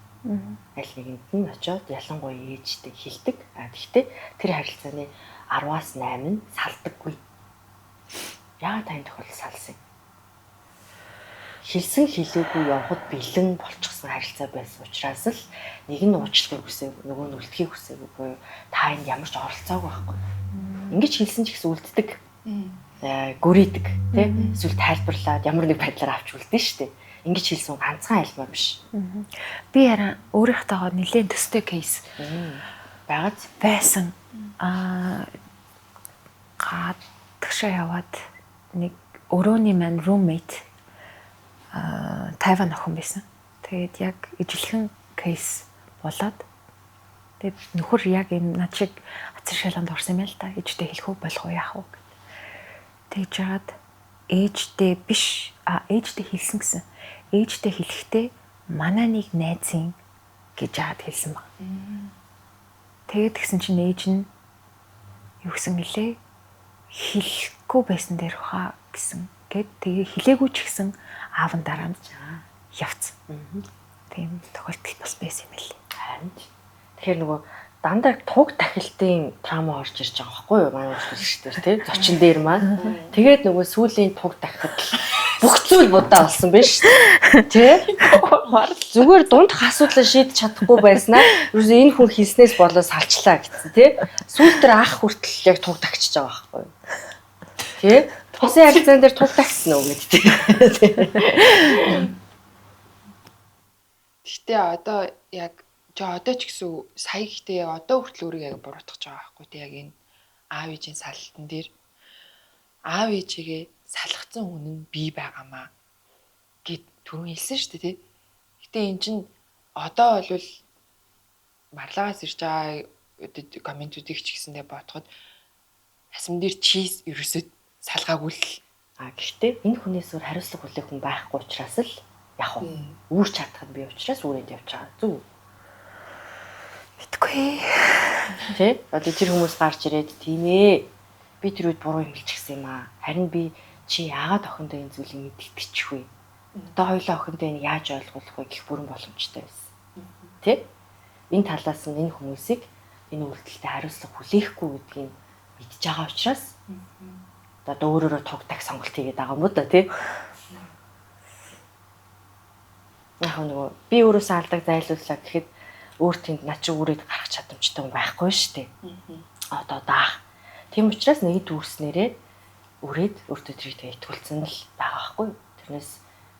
Аль нэгэнд нь очиод ялангуяа ээжтэй хилдэг. А тэгтээ тэр харилцааны 10-аас 8 нь салдаггүй. Яагаад таны тохиолдол салсан юм? Хэлсэн хэлээгүй явхад бэлэн болчихсон харилцаа байсан учраас л нэг нь уучлахыг хүсээгүй, нөгөө нь үлдэхийг хүсээгүй буюу та энд ямар ч оролцоогүй байхгүй. Ингэж хэлсэн ч гэсэн үлддэг. Гүрийдэг тий? Эсвэл тайлбарлаад ямар нэг байдлаар авч үлдэн штэ. Ингэж хэлсэн ганцхан альмаа биш. Би харин өөрийнхтэйгоо нэлээд төстэй кейс байгааз байсан. Аа гадагшаа яваад нэг өрөөний маань roommate Тайван охин байсан. Тэгээд яг ижилхэн кейс болоод тэгээд нөхөр яг энэ над шиг ацар шалганд орсон юм л та. Ээжтэй хэлэх үү болох уу яах вэ гэд. Тэгж жагаад ээжтэй биш ээжтэй хэлсэн гэсэн. Ээжтэй хэлэхдээ манай нэг найзын гэж жаад хэлсэн баг. Тэгээд тэгсэн чинь ээж нь юу гэсэн гэлээ? Хэлэхгүй байсан дээр хаа гэсэн. Гэт тэгээ хэлээгүй ч гэсэн аав нь дараа нь явцсан. Тийм тохиолдол бас байсан юм лээ. Харин тэгэхээр нөгөө дандаа туг тахилтын трама орж ирж байгаа байхгүй юу? Манай үйлчлэгчдэр тий зочин дээр маань. Тэгээд нөгөө сүүлийн туг дахихад бүх зүйл будаа болсон биш тий. Зүгээр дундх асуудлаа шийдэж чадахгүй байснаа ерөөсөө энэ хүн хийснээс болоо салчлаа гэсэн тий. Сүүл дээр ах хүртэл яг туг тахичж байгаа байхгүй юу? Тий. Хосын харилцаан дээр тул тагсан уу гэдэг. Гэхдээ одоо яг чи одоо ч гэсэн сая гэхдээ яг одоо хүртэл өөрийгөө яг буруутгах байгаа байхгүй тий яг энэ аав ээжийн салтан дээр аав ээжигээ салгацсан хүн нь би байгаамаа гэд түрүүн хэлсэн шүү дээ тий. Гэтэ эн чинь одоо бол марлагаас ирж байгаа комментүүдийг ч гэсэндээ бодоход асим дээр чиз ерөөсөө салгаагүй л. А гэхдээ энэ хүнээс өөр хариуцлага хүлээх хүн байхгүй учраас л яг уу үүрч чадах нь би учраас үүрээд явж байгаа. Зүг. Мэдгүй. Тэ? Одоо тэр хүмүүс гарч ирээд тийм ээ. Би тэр үед буруу юм хэлчихсэн юм аа. Харин би чи яагаад охиндоо энэ зүйлийг мэдгэдэгч вэ? Одоо хоёулаа охиндоо энэ яаж ойлгуулах вэ гэх бүрэн боломжтой байсан. Тэ? Энэ талаас нь энэ хүмүүсийг энэ үйлдэлтэй хариуцлага хүлээхгүй гэдгийг мэдж байгаа учраас одоо өөрөөрөө туг таг сонголт хийгээд байгаа юм уу да тий? Яг нөгөө би өөрөөсөө алдаг зайлууллаа гэхэд өөр тэнд над чи үрээд гарах чадамжтай хүн байхгүй шүү дээ. Одоо даах. Тийм учраас нэг дүүрснээрээ үрээд өөртөө тэрийг итгүүлсэн л байгаа байхгүй. Тэрнээс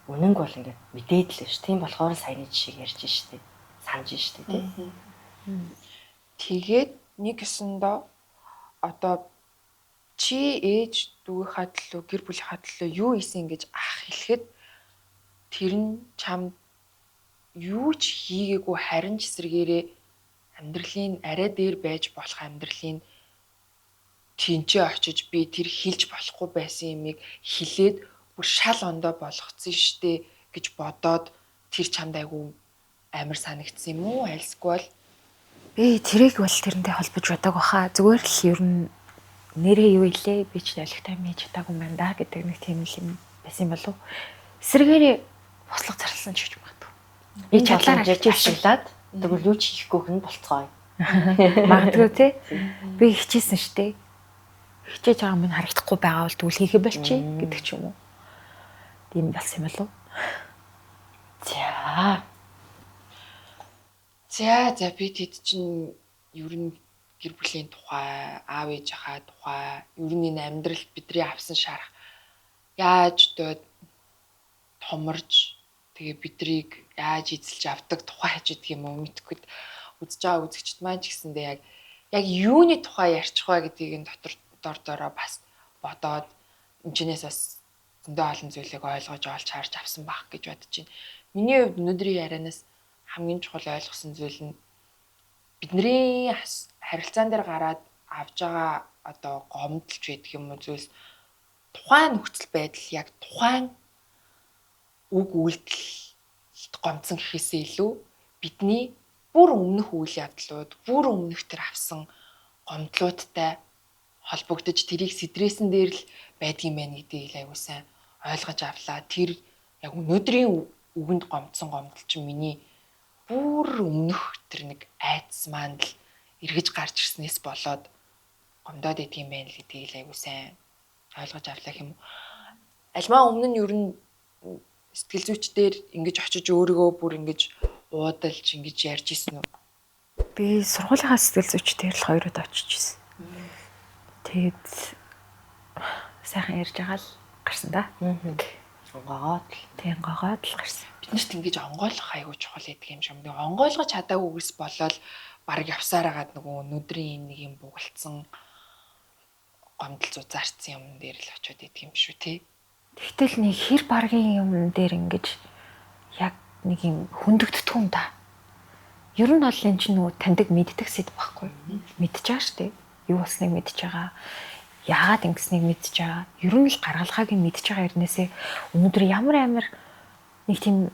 үнэнг бол ингээд мэдээд л ш. Тийм болохоор саяны жишээг ярьж штэ. Санаж штэ тий. Тэгээд нэг ёсондоо одоо чи ээж дүүгийнхаа төлөө гэр бүлийнхаа төлөө юу хийсэн гэж ах хэлэхэд тэр нь чамд юу ч хийгээгүй харин ч эсрэгээрээ амьдралын арай дээр байж болох амьдралын тэнцээ очиж би тэр хэлж болохгүй байсан юмыг хэлээд бүр шал ондоо болгоцсон штэ гэж бодоод тэр чамд айгүй амар санагдсан юм уу? Альсгүй бол би тэрийг бол тэрнтэй холбож бодог баха. Зүгээр л ер нь нэрээ юу илээ би ч ойлгохтой юм хийж чадаагүй юм байна да гэдэг нэг тийм л юм байсан юм болов. Эсрэгээрээ бослого зарласан ч гэж магадгүй. Би чадлаар ашиглаад тэгвэл юу ч хийхгүй хүн болцгоё. Магадгүй тий. Би хичээсэн штэ. Хичээж байгаа минь харагдахгүй байгаа бол тэгвэл хийхэ болчих гэдэг ч юм уу. Тийм болсон юм болов. За. За би тэд чинь ер нь гэр бүлийн тухай, аав ээжийнхаа тухай, ер нь энэ амьдралд бидний авсан шарах яаж одоо томорж тэгээ бидрийг яаж эзэлж авдаг тухай ч гэдэг юм уу мэдхгүй үзэж байгаа үзэгчд маань ч гэсэндээ яг юуны тухай ярьчих вэ гэдгийг нь дотор дор дороо бас бодоод энэчнээс бас зөндөө олон зүйлийг ойлгож олж харж авсан байх гэж бодож байна. Миний хувьд өнөөдрийн ярианаас хамгийн чухал ойлгосон зүйл нь бидний харилцаан дээр гараад авж байгаа одоо гомдолч байдаг юм уу зүйлс тухайн нөхцөл байдал яг тухайн үг үйлдэл гомдсон гэхээсээ илүү бидний бүр өмнөх үйл явдлууд, бүр өмнөх тэр авсан гомдлуудтай холбогдож тэрийг сэтрээсэн дээр л байдгийм байх гэдгийг л аягүй сайн ойлгож авлаа. Тэр яг өнөөдрийн үгэнд гомдсон гомдол чинь миний бүр өмнөх тэр нэг айдас маань л эргэж гарч ирснээс болоод гомдоод идэх юм байна л гэдгийг л аягүй сайн ойлгож авлаа юм. Альмаа өмнө нь ер нь сэтгэл зүйчдэр ингэж очиж өөрийгөө бүр ингэж уудалж ингэж ярьж исэн үү? Би сургуулийнхаа сэтгэл зүйчдэр л хоёр удаа очиж исэн. Тэгээд сайхан ярьж байгаа л гарсан да. Онгоогоод л. Тийм, онгоогоод л гарсан. Бид нарт ингэж онгойлгох айгүй чухал гэдэг юм шиг. Нэг онгойлгож чадаагүйгээс болоод бараг явсаар хагаад нөгөө өнөөдрийн нэг юм бугалцсан гомдол зузаарцсан юм дээр л очиод идэх юм шүү тий. Тэгтэл нэг хэр баргийн юм дээр ингэж яг нэг юм хөндөгддөг юм да. Ер нь бол энэ чинь нөгөө таньдаг мэддэг сэдв байхгүй. Мэдж байгаа шүү дээ. Юу болсныг мэдж байгаа. Яагаад ингэснийг мэдж байгаа. Ер нь л гаргалгааг нь мэдж байгаа хэрнээсээ өнөөдөр ямар амар нэг тийм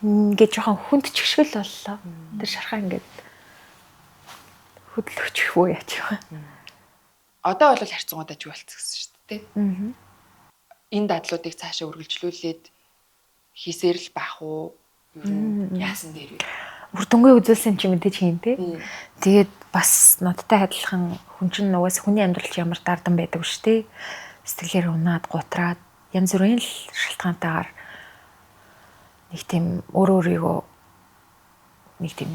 ингээд жоохон хүнд чигшгэл боллоо. Тэр шархаа ингээд хөдлөгчих үү яач вэ? Одоо бол харьцангуйдаж болцсон гэсэн шүү дээ. Аа. Энэ дадлуудыг цаашаа үргэлжлүүлээд хийсээр л бах уу? Ер нь яасан дээр вэ? Үр дүнгээ үзүүлсэн чи мэдээж хийн тэ. Тэгээд бас надтай адилхан хүн чинь угаасаа хүний амьдрал чи ямар дардан байдаг шүү дээ. Сэтгэлээр унаад, гутраад янз бүрийн л шалтгаантайгаар нэг тийм өөр өөрийгөө нэг тийм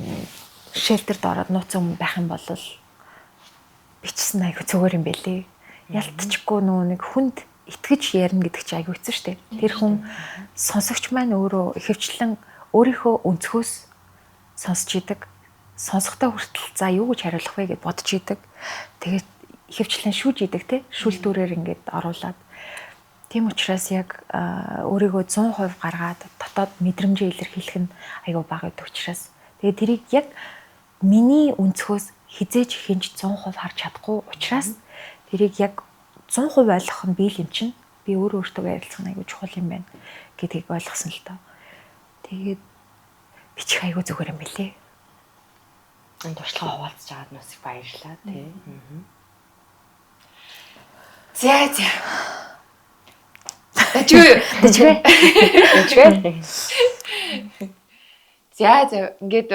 шелтерд ороод нууцсан юм байх юм бол бичсэн айгу зүгээр юм бэлээ. Ялтчгүй нөгөө нэг хүнд итгэж ярина гэдэг чинь айгүй хэцүү шттэ. Тэр хүн сонсогч маань өөрөө ихэвчлэн өөрийнхөө өнцгөөс сонсч идэг. Сонсохдоо хүртэл за юу гэж хариулах вэ гэд бодож идэг. Тэгээд ихэвчлэн шүүж идэг те. Шүлдүүрээр ингээд оруулаад. Тийм учраас яг өөрийгөө 100% гаргаад дотоод мэдрэмжээ илэрхийлэх нь айгүй бага гэдэг учраас тэгээд тэрийг яг миний өнцгөөс хизээж хинж 100% харж чадахгүй учраас тэрийг яг 100% ойлгох нь би л юм чинь би өөрөө өөртөө ярилцах нь айгүй чухал юм байна гэдгийг ойлгосон л доо. Тэгээд бичих айгүй зүгээр юм бэлээ. Энэ туршлага хуваалцаж байгаад нас их баярлалаа тий. За за. Тэжгүй. Тэжгүй. Тэжгүй. За за ингээд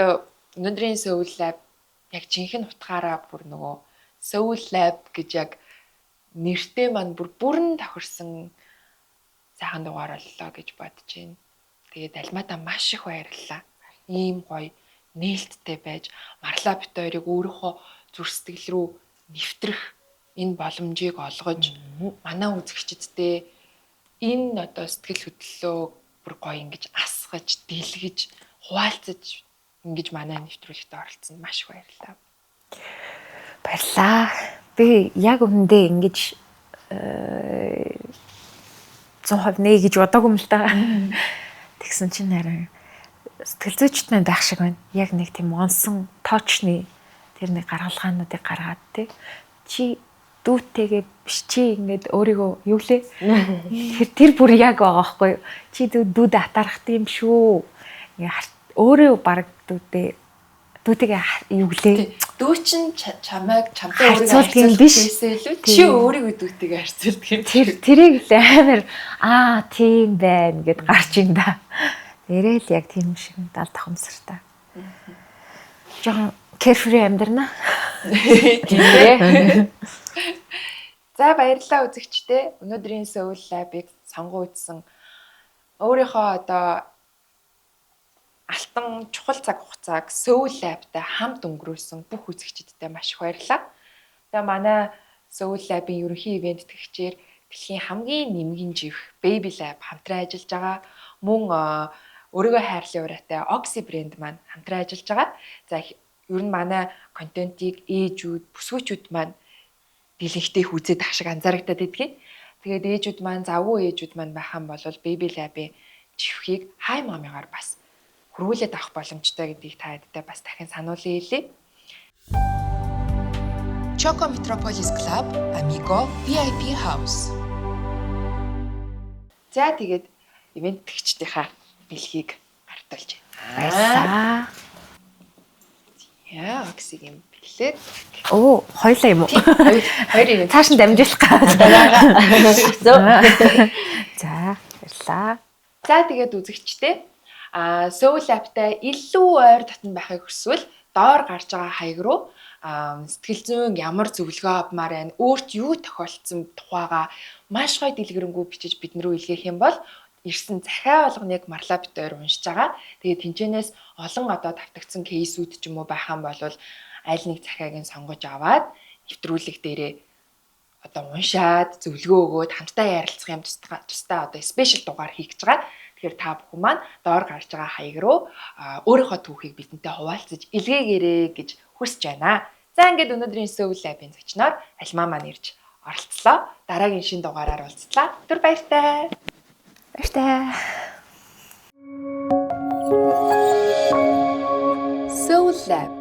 өнөөдрийн Soul Lab яг жинхэнэ утгаараа бүр нөгөө Soul Lab гэж яг нэртэй маань бүр бүрэн тохирсон сайхан дугаар боллоо гэж бодож байна. Тэгээд Алмаадаа маш их баярлалаа. Ийм гоё нээлттэй байж Марлаа бит хоёрыг өөрийнхөө зүрх сэтгэл рүү нэвтрэх энэ боломжийг олгож манай үзэгчдтэй энэ одоо сэтгэл хөдлөлөө бүр гоё ингэж асгаж, дэлгэж, хуваалцаж ингэж манай нэвтрүүлэгтээ оролцсонд маш их баярлалаа. Баярлалаа. Би яг үнэндээ ингэж 100% нэ гэж бодоогүй юм л та. Тэгсэн чинь харин сэтгэл зүйчд маань байх шиг байна. Яг нэг тийм онсон тоочны тэр нэг гаргалгаануудыг гаргаад тий. Чи дүүтэйгээ биш чи ингээд өөрийгөө юу лээ? Тэр бүр яг байгаа байхгүй юу? Чи дүүдээ атаархдаг юм шүү. Ингээ өөрөө баг дүүтэйгээ юу гэлээ? Дүү чин чамайг чамтай өөрийгөө Харьцуулдаг юм биш. харьцуулдаг илүү чи өөрийгөө дүүтэйгээ харьцуулдаг юм. Тэрийг л амар аа тийм байна гэд гарч ин да. Тэрэл яг тийм шиг дал тахамсартай. Жохон carefree амьдрна. Тийм ээ. За баярлалаа үзэгчдээ. Өнөөдрийн Soul Lab-ыг сонгон үзсэн. Өөрийнхөө одоо алтан чухал цаг хугацааг Soul Lab-тай хамт өнгөрөөсөн бүх үзэгчдэдээ маш их баярлалаа. Тэгээ манай Soul Lab-ын ерөнхий ивент тэтгэгчээр дэлхийн хамгийн нэмгэн живх Baby Lab хамтран ажиллаж байгаа. Мөн өөрийгөө хайрлын ураатай Oxy брэнд маань хамтран ажиллаж байгаа. За ер нь манай контентийг ээжүүд, бүсгүүчүүд маань дийлэнхтэй их үзээд ах шиг анзаарагдаад идэгин. Тэгээд ээжүүд маань, завгүй ээжүүд маань байх юм бол Baby Lab-ын живхийг хай мамигаар бас хөрвүүлээд авах боломжтой гэдгийг та хэдтэй бас дахин сануулъя хэлье. Choco Metropolis Club, Amigo VIP House. За тэгээд ивент тэгчдийнхаа бэлгийг гартуулж байна. Баярлалаа. Яа, Oxy-гийн бэлэг. Оо, хоёлаа юм уу? Хоёр ивент. Цааш нь дамжуулах гад. За, баярлалаа. За тэгээд үзэгчдээ Soul Lab-тай илүү ойр дотн байхыг хүсвэл доор гарч байгаа хаяг руу сэтгэл зүйн ямар зөвлөгөө авмаар байна, өөрт юу тохиолдсон тухайга маш гоё дэлгэрэнгүй бичиж бидэн рүү илгээх юм бол ирсэн захиа болгоныг Марлаа бит хоёр уншиж байгаа. Тэгээд тэнчэнээс олон одоо давтагдсан кейсүүд ч юм уу байх юм бол аль нэг захиаг нь сонгож аваад нэвтрүүлэг дээрээ одоо уншаад зөвлөгөө өгөөд хамтдаа ярилцах юм тусдаа одоо спешиал дугаар хийх гэж байгаа. Тэгэхээр та бүхэн маань доор гарч байгаа хаяг руу өөрийнхөө түүхийг бидэнтэй хуваалцаж илгээгээрэй гэж хүсэж байна. За ингээд өнөөдрийн Soul Lab-ын зочноор Алмаа маань ирж оролцлоо. Дараагийн шинэ дугаараар уулзлаа. Түр баяртай. Баяртай. Soul Lab.